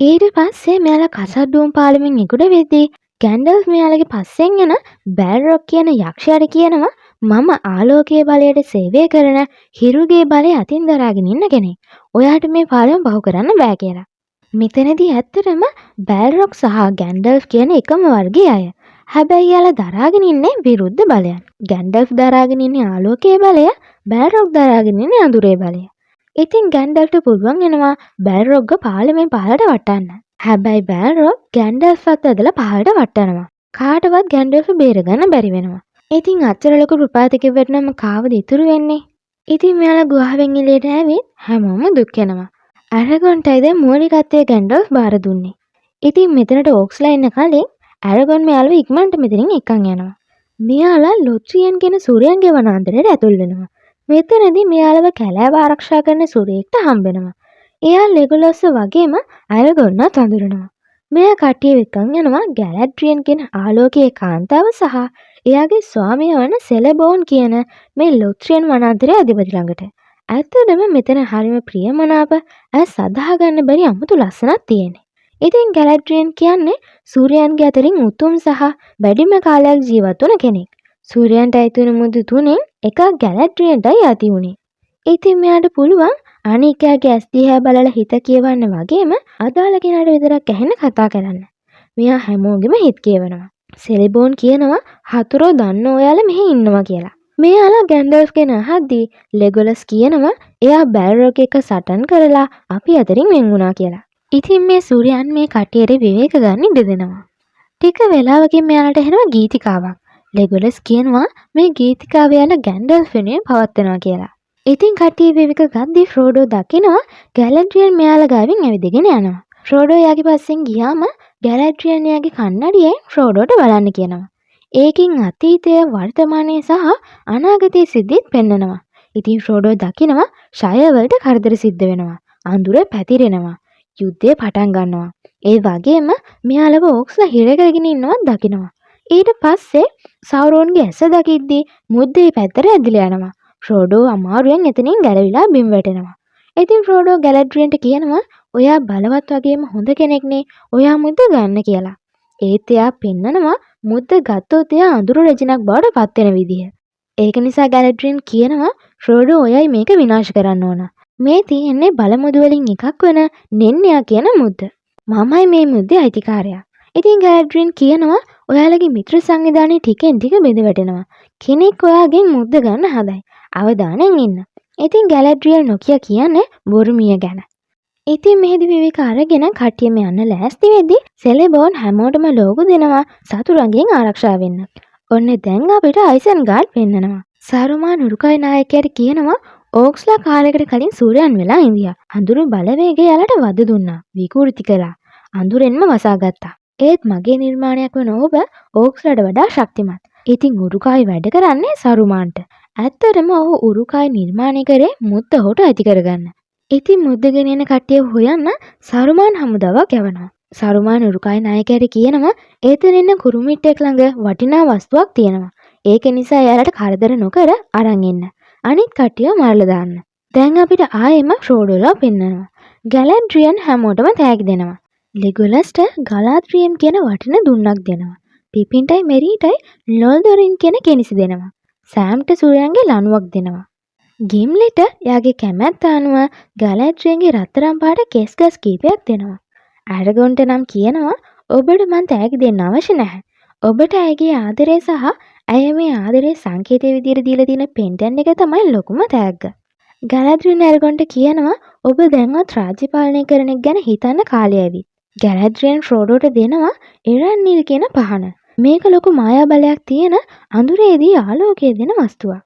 ඊට පස්සේ මෙයාලා කසඩ්ඩුවම් පාලමෙන් එගොඩ වෙද්දී ගැන්ඩල්ෆ් මෙයාලගේ පස්සෙන් එන බැල්රොග් කියන යක්ෂයාට කියනවා මම ආලෝකයේ බලයට සේවය කරන හිරුගේ බලය අතින් දරාගෙන ඉන්න කෙනෙක්. ඔයාට මේ පාලම පහු කරන්න බෑ කියලා. මෙතනදී ඇත්තටම බැල්රොග් සහ ගැන්ඩල්ෆ් කියන එකම වර්ගයේ අය. හැබැයි එයාලා දරාගෙන ඉන්නේ විරුද්ධ බලයන්. ගැන්ඩල්ෆ් දරාගෙන ඉන්නේ ආලෝකයේ බලය, බැල්රොග් දරාගෙන ඉන්නේ අඳුරේ බලය. ඉතින් ගැන්ඩල්ෆ්ට පුළුවන් වෙනවා බැල්රොග්ව පාලමෙන් පහළට වට්ටන්න. හැබැයි බැල්රොග් ගැන්ඩල්ෆ්වත් ඇදලා පහළට වට්ටනවා. කාටවත් ගැන්ඩල්ෆ් බේරගන්න බැරි වෙනවා. ඉතින් අච්චර ලොකු ප්‍රපාතයක වැටුනම කාවද ඉතුරු වෙන්නේ? ඉතින් මෙයාලා ගුහාවෙන් එළියට ඇවිත් හැමෝම දුක් වෙනවා. ඇරගොන්ටයි දැන් මූලිකත්වය ගැන්ඩල්ෆ් බාර දුන්නේ. ඉතින් මෙතනට ඕක්ස්ලා එන්න කලින් ඇරගොන් මෙයාලව ඉක්මනට මෙතනින් එක්කන් යනවා. මෙයාලා ලොත්‍රියන් කියන සුරයන්ගේ වනාන්තරයට ඇතුල් වෙනවා. මෙතනදී මෙයාලව කැලෑව ආරක්ෂා කරන සුරයෙක්ට හම්බෙනවා. එයා ලෙගොලස්ව වගේම ඇරගොන්වත් අඳුරනවා. මෙයා කට්ටියව එක්කන් යනවා ගැලැඩ්රියන් කියන ආලෝකයේ කාන්තාව සහ එයාගේ ස්වාමියා වන සෙලබෝන් කියන මේ ලොත්‍රියන් වනාන්තරයේ අධිපති ළඟට. ඇත්තටම මෙතන හරිම ප්‍රියමනාප ඇස් අදහා ගන්න බැරි අමුතු ලස්සනක් තියෙන්නේ. ඉතින් ගැලැඩ්රියන් කියන්නේ සූර්යයන්ගේ අතරින් උතුම් සහ වැඩිම කාලයක් ජීවත් වුණ කෙනෙක්. සූර්යයන්ට අයිති වුණු මුදු තුනෙන් එකක් ගැලැඩ්රියන්ටයි අයිති වුණේ. ඉතින් මෙයාට පුළුවන් අනික් අයගේ ඇස් දිහා බලලා හිත කියවන්න වගේම අදාළ කෙනාට විතරක් ඇහෙන කතා කරන්න. මෙයා හැමෝගෙම හිත කියවනවා. සෙලිබෝන් කියනවා හතුරෝ දන්න ඔයාලා මෙහි ඉන්නවා කියලා. මෙයාලා ගැන්ඩල්ෆ් ගැන අහද්දී ලෙගොලස් කියනවා එයා බැල්රොග් එක්ක සටන් කරලා අපි අතරින් වෙන් වුණා කියලා. ඉතින් මේ සූර්යයන් මේ කට්ටියට විවේක ගන්න ඉඩ දෙනවා. ටික වෙලාවකින් මෙයාලට ඇහෙනවා ගීතිකාවක්. ලෙගොලස් කියනවා මේ ගීතිකාව එයාලා ගැන්ඩල්ෆ් වෙනුවෙන් පවත්වනවා කියලා. ඉතින් කට්ටිය විවේක ගද්දී ෆ්‍රෝඩෝ දකිනවා ගැලැඩ්රියන් මෙයාලා ගාවින් ඇවිදගෙන යනවා. ෆ්‍රෝඩෝ එයාගේ පස්සෙන් ගියාම ගැලැඩ්රියන් එයාගේ කන්නඩියෙන් ෆ්‍රෝඩෝට බලන්න කියනවා. ඒකෙන් අතීතය, වර්තමානය සහ අනාගතයේ සිද්ධිත් පෙන්නනවා. ඉතින් ෆ්‍රෝඩෝ දකිනවා ෂයර් වලට කරදර සිද්ධ වෙනවා. අඳුර පැතිරෙනවා. යුද්ධය පටන් ගන්නවා. ඒ වගේම මෙයාලව ඕක්ස්ලා හිර කරගෙන ඉන්නවත් දකිනවා. ඊට පස්සේ සෞරෝන්ගේ ඇස දකිද්දී මුද්දේ පැත්තට ඇදිලා යනවා. ෆ්‍රෝඩෝ අමාරුවෙන් එතනින් ගැලවිලා බිම් වැටෙනවා. ඉතින් ෆ්‍රෝඩෝ ගැලැඩ්රියන්ට කියනවා ඔයා බලවත් වගේම හොඳ කෙනෙක්නේ, ඔයා මුද්ද ගන්න කියලා. ඒත් එයා පෙන්නනවා මුද්ද ගත්තොත් එයා අඳුරු රැජිනක් බවට පත් වෙන විදිය. ඒක නිසා ගැලැඩ්රියන් කියනවා ෆ්‍රෝඩෝ ඔයයි මේක විනාශ කරන්න ඕන. මේ තියෙන්නේ බලමුදු වලින් එකක් වන නෙන්යා කියන මුද්ද. මමයි මේ මුද්දේ අයිතිකාරයා. ඉතින් ගැලැඩ්රියන් කියනවා ඔයාලගේ මිත්‍ර සංවිධානය ටිකෙන් ටික බිඳ වැටෙනවා. කෙනෙක් ඔයාගෙන් මුද්ද ගන්න හදයි. අවධානයෙන් ඉන්න. ඉතින් ගැලැඩ්රියල් නොකිය කියන්නේ බොරුමිය ගැන. ඉතින් මෙහෙදි විවේක අරගෙන කට්ටියම යන්න ලෑස්ති වෙද්දි සෙලෙබෝන් හැමෝටම ලෝගු දෙනවා සතුරන්ගෙන් ආරක්ෂා වෙන්න. ඔන්න දැන් අපිට අයිසන්ගාඩ් පෙන්නනවා. සරුමාන් උරුකායි නායකයාට කියනවා ඕක්ස්ලා කාලයකට කලින් සූර්යයන් වෙලා ඉඳියා. අඳුරු බලවේගය එයාලට වද දුන්නා. විකෘති කළා. අඳුරෙන්ම වසාගත්තා. ඒත් මගේ නිර්මාණයක් වන ඔබ ඕක්ස්ලාට වඩා ශක්තිමත්. ඉතින් උරුකායි වැඩ කරන්නේ සරුමාන්ට. ඇත්තටම ඔහු උරුකායි නිර්මාණය කරේ මුද්ද ඔහුට අයිති කරගන්න. ඉතින් මුද්ද ගෙන එන කට්ටිය හොයන්න සරුමාන් හමුදාවක් යවනවා. සරුමාන් උරුකායි නායකයාට කියනවා එතන ඉන්න කුරුමිට්ටෙක් ළඟ වටිනා වස්තුවක් තියෙනවා. ඒක නිසා එයාලට කරදර නොකර අරන් එන්න. අනිත් කට්ටියව මරලා දාන්න. දැන් අපිට ආයෙම ෆ්‍රෝඩෝලා පෙන්නනවා. ගැලැඩ්රියන් හැමෝටම තෑගි දෙනවා. ලෙගොලස්ට ගලාද්‍රියම් කියන වටින දුන්නක් දෙනවා. පිපින්ටයි මෙරීටයි නොල්දොරින් කියන කෙනිසි දෙනවා. සෑම්ට සූරයන්ගේ ලණුවක් දෙනවා. ගිම්ලිට එයාගේ කැමැත්ත අනුව ගලැඩ්රියන්ගේ රත්තරන් පාට කෙස් ගස් කීපයක් දෙනවා. ඇරගොන්ට නම් කියනවා ඔබට මං තෑගි දෙන්න අවශ්‍ය නැහැ. ඔබට ඇයගේ ආදරය සහ ඇය මේ ආදරේ සංකේතය විදියට දීලා තියෙන පෙන්ටන් එක තමයි ලොකුම තෑග්ග. ගලැඩ්රියන් ඇරගොන්ට කියනවා ඔබ දැන්වත් රාජ්‍ය පාලනය කරන එක ගැන හිතන්න කාලය ඇවිත්. ගැලැඩ්රියන් ෆ්‍රෝඩෝට දෙනවා එරන්නිල් කියන පහන. මේක ලොකු මායා බලයක් තියෙන අඳුරේදී ආලෝකය දෙන වස්තුවක්.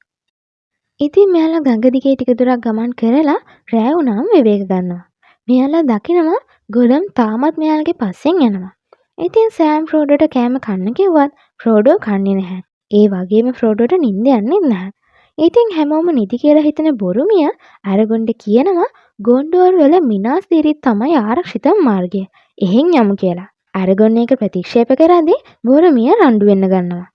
ඉතින් මෙයාලා ගඟ දිගේ ටික දුරක් ගමන් කරලා රෑ වුණාම විවේක ගන්නවා. මෙයාලා දකිනවා ගොලම් තාමත් මෙයාලගේ පස්සෙන් යනවා. ඉතින් සෑම් ෆ්‍රෝඩෝට කෑම කන්න කිව්වත් ෆ්‍රෝඩෝ කන්නේ නැහැ. ඒ වගේම ෆ්‍රෝඩෝට නින්ද යන්නෙත් නැහැ. ඉතින් හැමෝම නිදි කියලා හිතන බොරුමිය ඇරගොන්ට කියනවා ගොන්ඩෝර් වල මිනාස් තිරිත් තමයි ආරක්ෂිතම මාර්ගය. එහෙන් යමු කියලා. ඇරගොන් ඒක ප්‍රතික්ෂේප කරද්දී බොරුමිය රණ්ඩු වෙන්න ගන්නවා.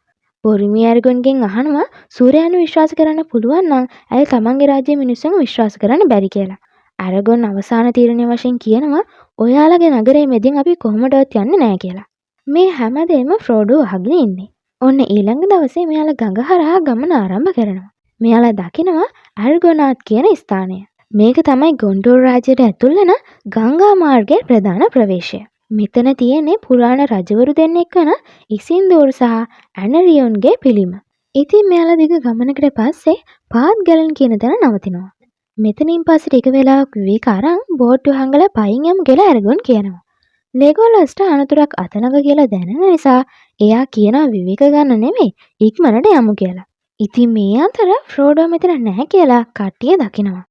බොරුමිය ඇරගොන්ගෙන් අහනවා සූර්යයන්ව විශ්වාස කරන්න පුළුවන් නම් ඇයි තමන්ගේ රාජ්‍යයේ මිනිස්සුන්ව විශ්වාස කරන්න බැරි කියලා. ඇරගොන් අවසාන තීරණය වශයෙන් කියනවා ඔයාලගේ නගරේ මැදින් අපි කොහොමදවත් යන්නේ නෑ කියලා. මේ හැමදේම ෆ්‍රෝඩෝ අහගෙන ඉන්නේ. ඔන්න ඊළඟ දවසේ මෙයාලා ගඟ හරහා ගමන ආරම්භ කරනවා. මෙයාලා දකිනවා ඇර්ගොනාත් කියන ස්ථානය. මේක තමයි ගොන්ඩෝර් රාජ්‍යයට ඇතුල් වෙන ගංගා මාර්ගයේ ප්‍රධාන ප්‍රවේශය. මෙතන තියෙන්නේ පුරාණ රජවරු දෙන්නෙක් වන ඉසින්දෝර් සහ ඇනරියොන්ගේ පිළිම. ඉතින් මෙයාලා දිග ගමනකට පස්සේ පාත් ගැලන් කියන තැන නවතිනවා. මෙතනින් පස්සේ ටික වෙලාවක් විවේක අරන් බෝට්ටුව හංගලා පයින් යමු කියලා ඇරගොන් කියනවා. ලෙගොලස්ට අනතුරක් අත ළඟ කියලා දැනෙන නිසා එයා කියනවා විවේක ගන්න නෙමෙයි ඉක්මනට යමු කියලා. ඉතින් මේ අතර ෆ්‍රෝඩෝ මෙතන නැහැ කියලා කට්ටිය දකිනවා.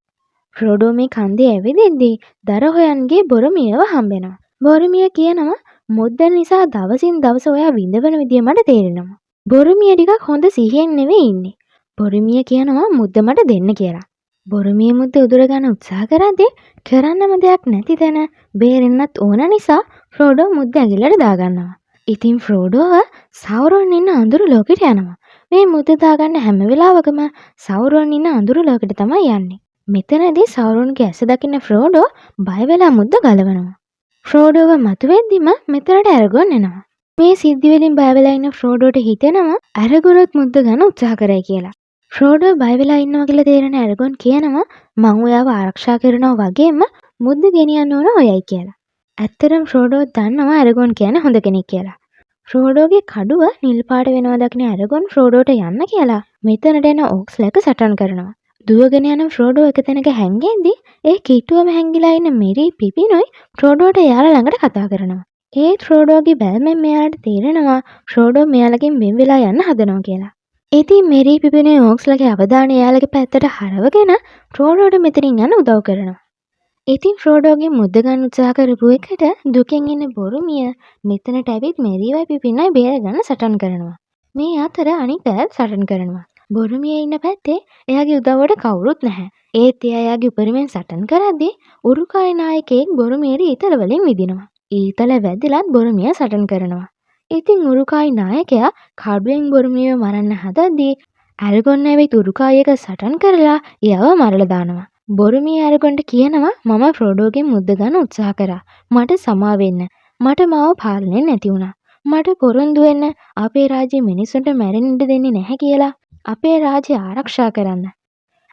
ෆ්‍රෝඩෝ මේ කන්දේ ඇවිදිද්දී දර හොයන්ගේ බොරමියව හම්බෙනවා. බොරමිය කියනවා මුද්ද නිසා දවසින් දවස ඔයා විඳවන විදිය මට තේරෙනවා. බොරමිය ටිකක් හොඳ සිහියෙන් නෙවෙයි ඉන්නේ. බොරමිය කියනවා මුද්ද මට දෙන්න කියලා. බොරමිය මුද්ද උදුර ගන්න උත්සාහ කරද්දී කරන්නම දෙයක් නැති තැන බේරෙන්නත් ඕන නිසා ෆ්‍රෝඩෝ මුද්ද ඇඟිල්ලට දාගන්නවා. ඉතින් ෆ්‍රෝඩෝව සවුරොන් ඉන්න අඳුරු ලෝකෙට යනවා. මේ මුද්ද දාගන්න හැම වෙලාවකම සවුරොන් ඉන්න අඳුරු ලෝකෙට තමයි යන්නේ. මෙතනදී සවුරොන්ගේ ඇස දකින ෆ්‍රෝඩෝ බය වෙලා මුද්ද ගලවනවා. ෆ්‍රෝඩෝව මතුවෙද්දිම මෙතනට ඇරගොන් එනවා. මේ සිද්ධි වලින් බය වෙලා ඉන්න ෆ්‍රෝඩෝට හිතෙනවා ඇරගොනුත් මුද්ද ගන්න උත්සාහ කරයි කියලා. ෆ්‍රෝඩෝ බය වෙලා ඉන්නවා කියලා තේරෙන ඇරගොන් කියනවා මං ඔයාව ආරක්ෂා කරනවා වගේම මුද්ද ගෙනියන්න ඕන ඔයයි කියලා. ඇත්තටම ෆ්‍රෝඩෝ දන්නවා ඇරගොන් කියන්නේ හොඳ කෙනෙක් කියලා. ෆ්‍රෝඩෝගේ කඩුව නිල් පාට වෙනවා දකින ඇරගොන් ෆ්‍රෝඩෝට යන්න කියලා මෙතනට එන ඕක්ස්ලා එක්ක සටන් කරනවා. දුවගෙන යන ෆ්‍රෝඩෝ එක තැනක හැංගෙද්දි ඒ කිට්ටුවම හැංගිලා ඉන්න මෙරි පිපිනොයි ෆ්‍රෝඩෝට එයාලා ළඟට කතා කරනවා. ඒත් ෆ්‍රෝඩෝගේ බැල්මෙන් මෙයාලට තේරෙනවා ෆ්‍රෝඩෝ මෙයාලගෙන් වෙන් වෙලා යන්න හදනවා කියලා. ඉතින් මෙරි පිපිනොයි ඕක්ස්ලාගේ අවධානය එයාලගේ පැත්තට හරවගෙන ෆ්‍රෝඩෝට මෙතනින් යන්න උදව් කරනවා. ඉතින් ෆ්‍රෝඩෝගෙන් මුද්ද ගන්න උත්සාහ කරපු එකට දුකෙන් ඉන්න බොරුමිය මෙතනට ඇවිත් මෙරිවයි පිපිනයි බේරගන්න සටන් කරනවා. මේ අතර අනිත් අයත් සටන් කරනවා. බොරුමිය ඉන්න පැත්තේ එයාගේ උදව්වට කවුරුත් නැහැ. ඒත් එයා එයාගේ උපරිමෙන් සටන් කරද්දී උරුකායි නායකයෙක් බොරුමියට ඊතල වලින් විදිනවා. ඊතල වැදිලත් බොරුමිය සටන් කරනවා. ඉතින් උරුකායි නායකයා කඩුවෙන් බොරුමියව මරන්න හදද්දී ඇරගොන් ඇවිත් උරුකායි එක්ක සටන් කරලා එයාව මරලා දානවා. බොරුමිය ඇරගොන්ට කියනවා මම ෆ්‍රෝඩෝගෙන් මුද්ද ගන්න උත්සාහ කරා. මට සමා වෙන්න. මට මාව පාලනය නැති වුණා. මට පොරොන්දු වෙන්න අපේ රාජ්‍යයේ මිනිස්සුන්ට මැරෙන්න ඉඩ දෙන්නේ නැහැ කියලා. අපේ රාජ්‍ය ආරක්ෂා කරන්න.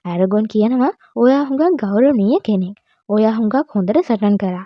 ඇරගොන් කියනවා ඔයා හුඟක් ගෞරවනීය කෙනෙක්. ඔයා හුඟක් හොඳට සටන් කරා.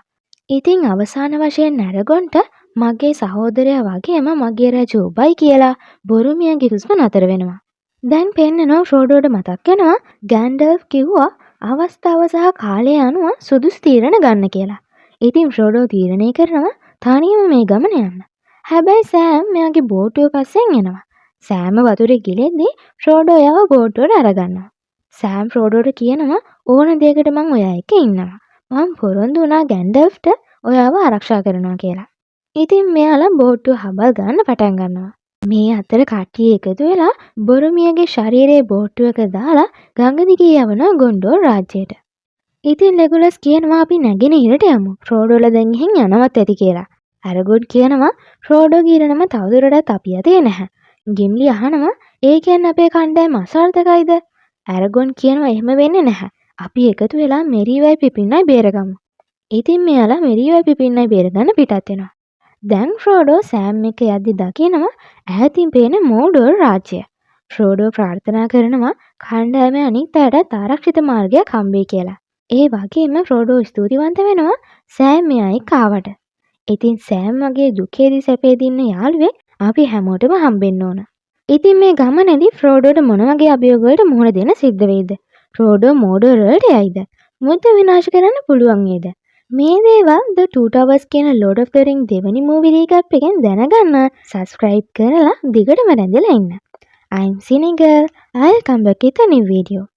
ඉතින් අවසාන වශයෙන් ඇරගොන්ට මගේ සහෝදරයා වගේම මගේ රජු ඔබයි කියලා බොරුමියගේ හුස්ම නතර වෙනවා. දැන් පෙන්නනවා ෆ්‍රෝඩෝට මතක් වෙනවා ගෑන්ඩල්ෆ් කිව්වා අවස්ථාව සහ කාලය අනුව සුදුසු තීරණ ගන්න කියලා. ඉතින් ෆ්‍රෝඩෝ තීරණය කරනවා තනියම මේ ගමන යන්න. හැබැයි සෑම් මෙයාගේ බෝට්ටුව පස්සෙන් එනවා. සෑම වතුරේ ගිලෙද්දී ෆ්‍රෝඩෝ එයාව බෝට්ටුවට අරගන්නවා. සෑම් ෆ්‍රෝඩෝට කියනවා ඕන දෙයකට මං ඔයා එක්ක ඉන්නවා. මං පොරොන්දු වුණා ගැන්ඩල්ෆ්ට ඔයාව ආරක්ෂා කරනවා කියලා. ඉතින් මෙයාලා බෝට්ටුව හබල් ගන්න පටන් ගන්නවා. මේ අතර කට්ටිය එකතු වෙලා බොරුමියගේ ශරීරය බෝට්ටුවක දාලා ගඟ දිගේ යවනවා ගොන්ඩෝර් රාජ්‍යයට. ඉතින් ලෙගොලස් කියනවා අපි නැගෙනහිරට යමු. ෆ්‍රෝඩෝලා දැන් එහෙන් යනවත් ඇති කියලා. ඇරගොන් කියනවා ෆ්‍රෝඩෝගේ ඉරණම තවදුරටත් අපි අතේ නැහැ. ගිම්ලි අහනවා ඒ කියන්නේ අපේ කණ්ඩායම අසාර්ථකයිද? ඇරගොන් කියනවා එහෙම වෙන්නේ නැහැ. අපි එකතු වෙලා මෙරිවයි පිපින්නයි බේරගමු. ඉතින් මෙයාලා මෙරිවයි පිපින්නයි බේරගන්න පිටත් වෙනවා. දැන් ෆ්‍රෝඩෝ සෑම් එක්ක යද්දි දකිනවා ඈතින් පේන මෝඩෝර් රාජ්‍යය. ෆ්‍රෝඩෝ ප්‍රාර්ථනා කරනවා කණ්ඩායමේ අනිත් අයටත් ආරක්ෂිත මාර්ගයක් හම්බෙයි කියලා. ඒ වගේම ෆ්‍රෝඩෝ ස්තුතිවන්ත වෙනවා සෑම් මෙයා එක්ක ආවට. ඉතින් සෑම් වගේ දුකේදී සැපේදී ඉන්න යාළුවෙක් අපි හැමෝටම හම්බෙන්න ඕන. ඉතින් මේ ගමනේදී ෆ්‍රෝඩෝට මොන වගේ අභියෝග වලට මුහුණ දෙන්න සිද්ධ වෙයිද? ෆ්‍රෝඩෝ මෝඩෝර් වලට යයිද? මුද්ද විනාශ කරන්න පුළුවන් වේද? මේ දේවල් The Two Towers කියන Lord of the Ring දෙවනි මූවි රීකැප් එකෙන් දැනගන්න සබ්ස්ක්‍රයිබ් කරලා දිගටම රැඳිලා ඉන්න. I'm Sinigal. I'll come back with a new video.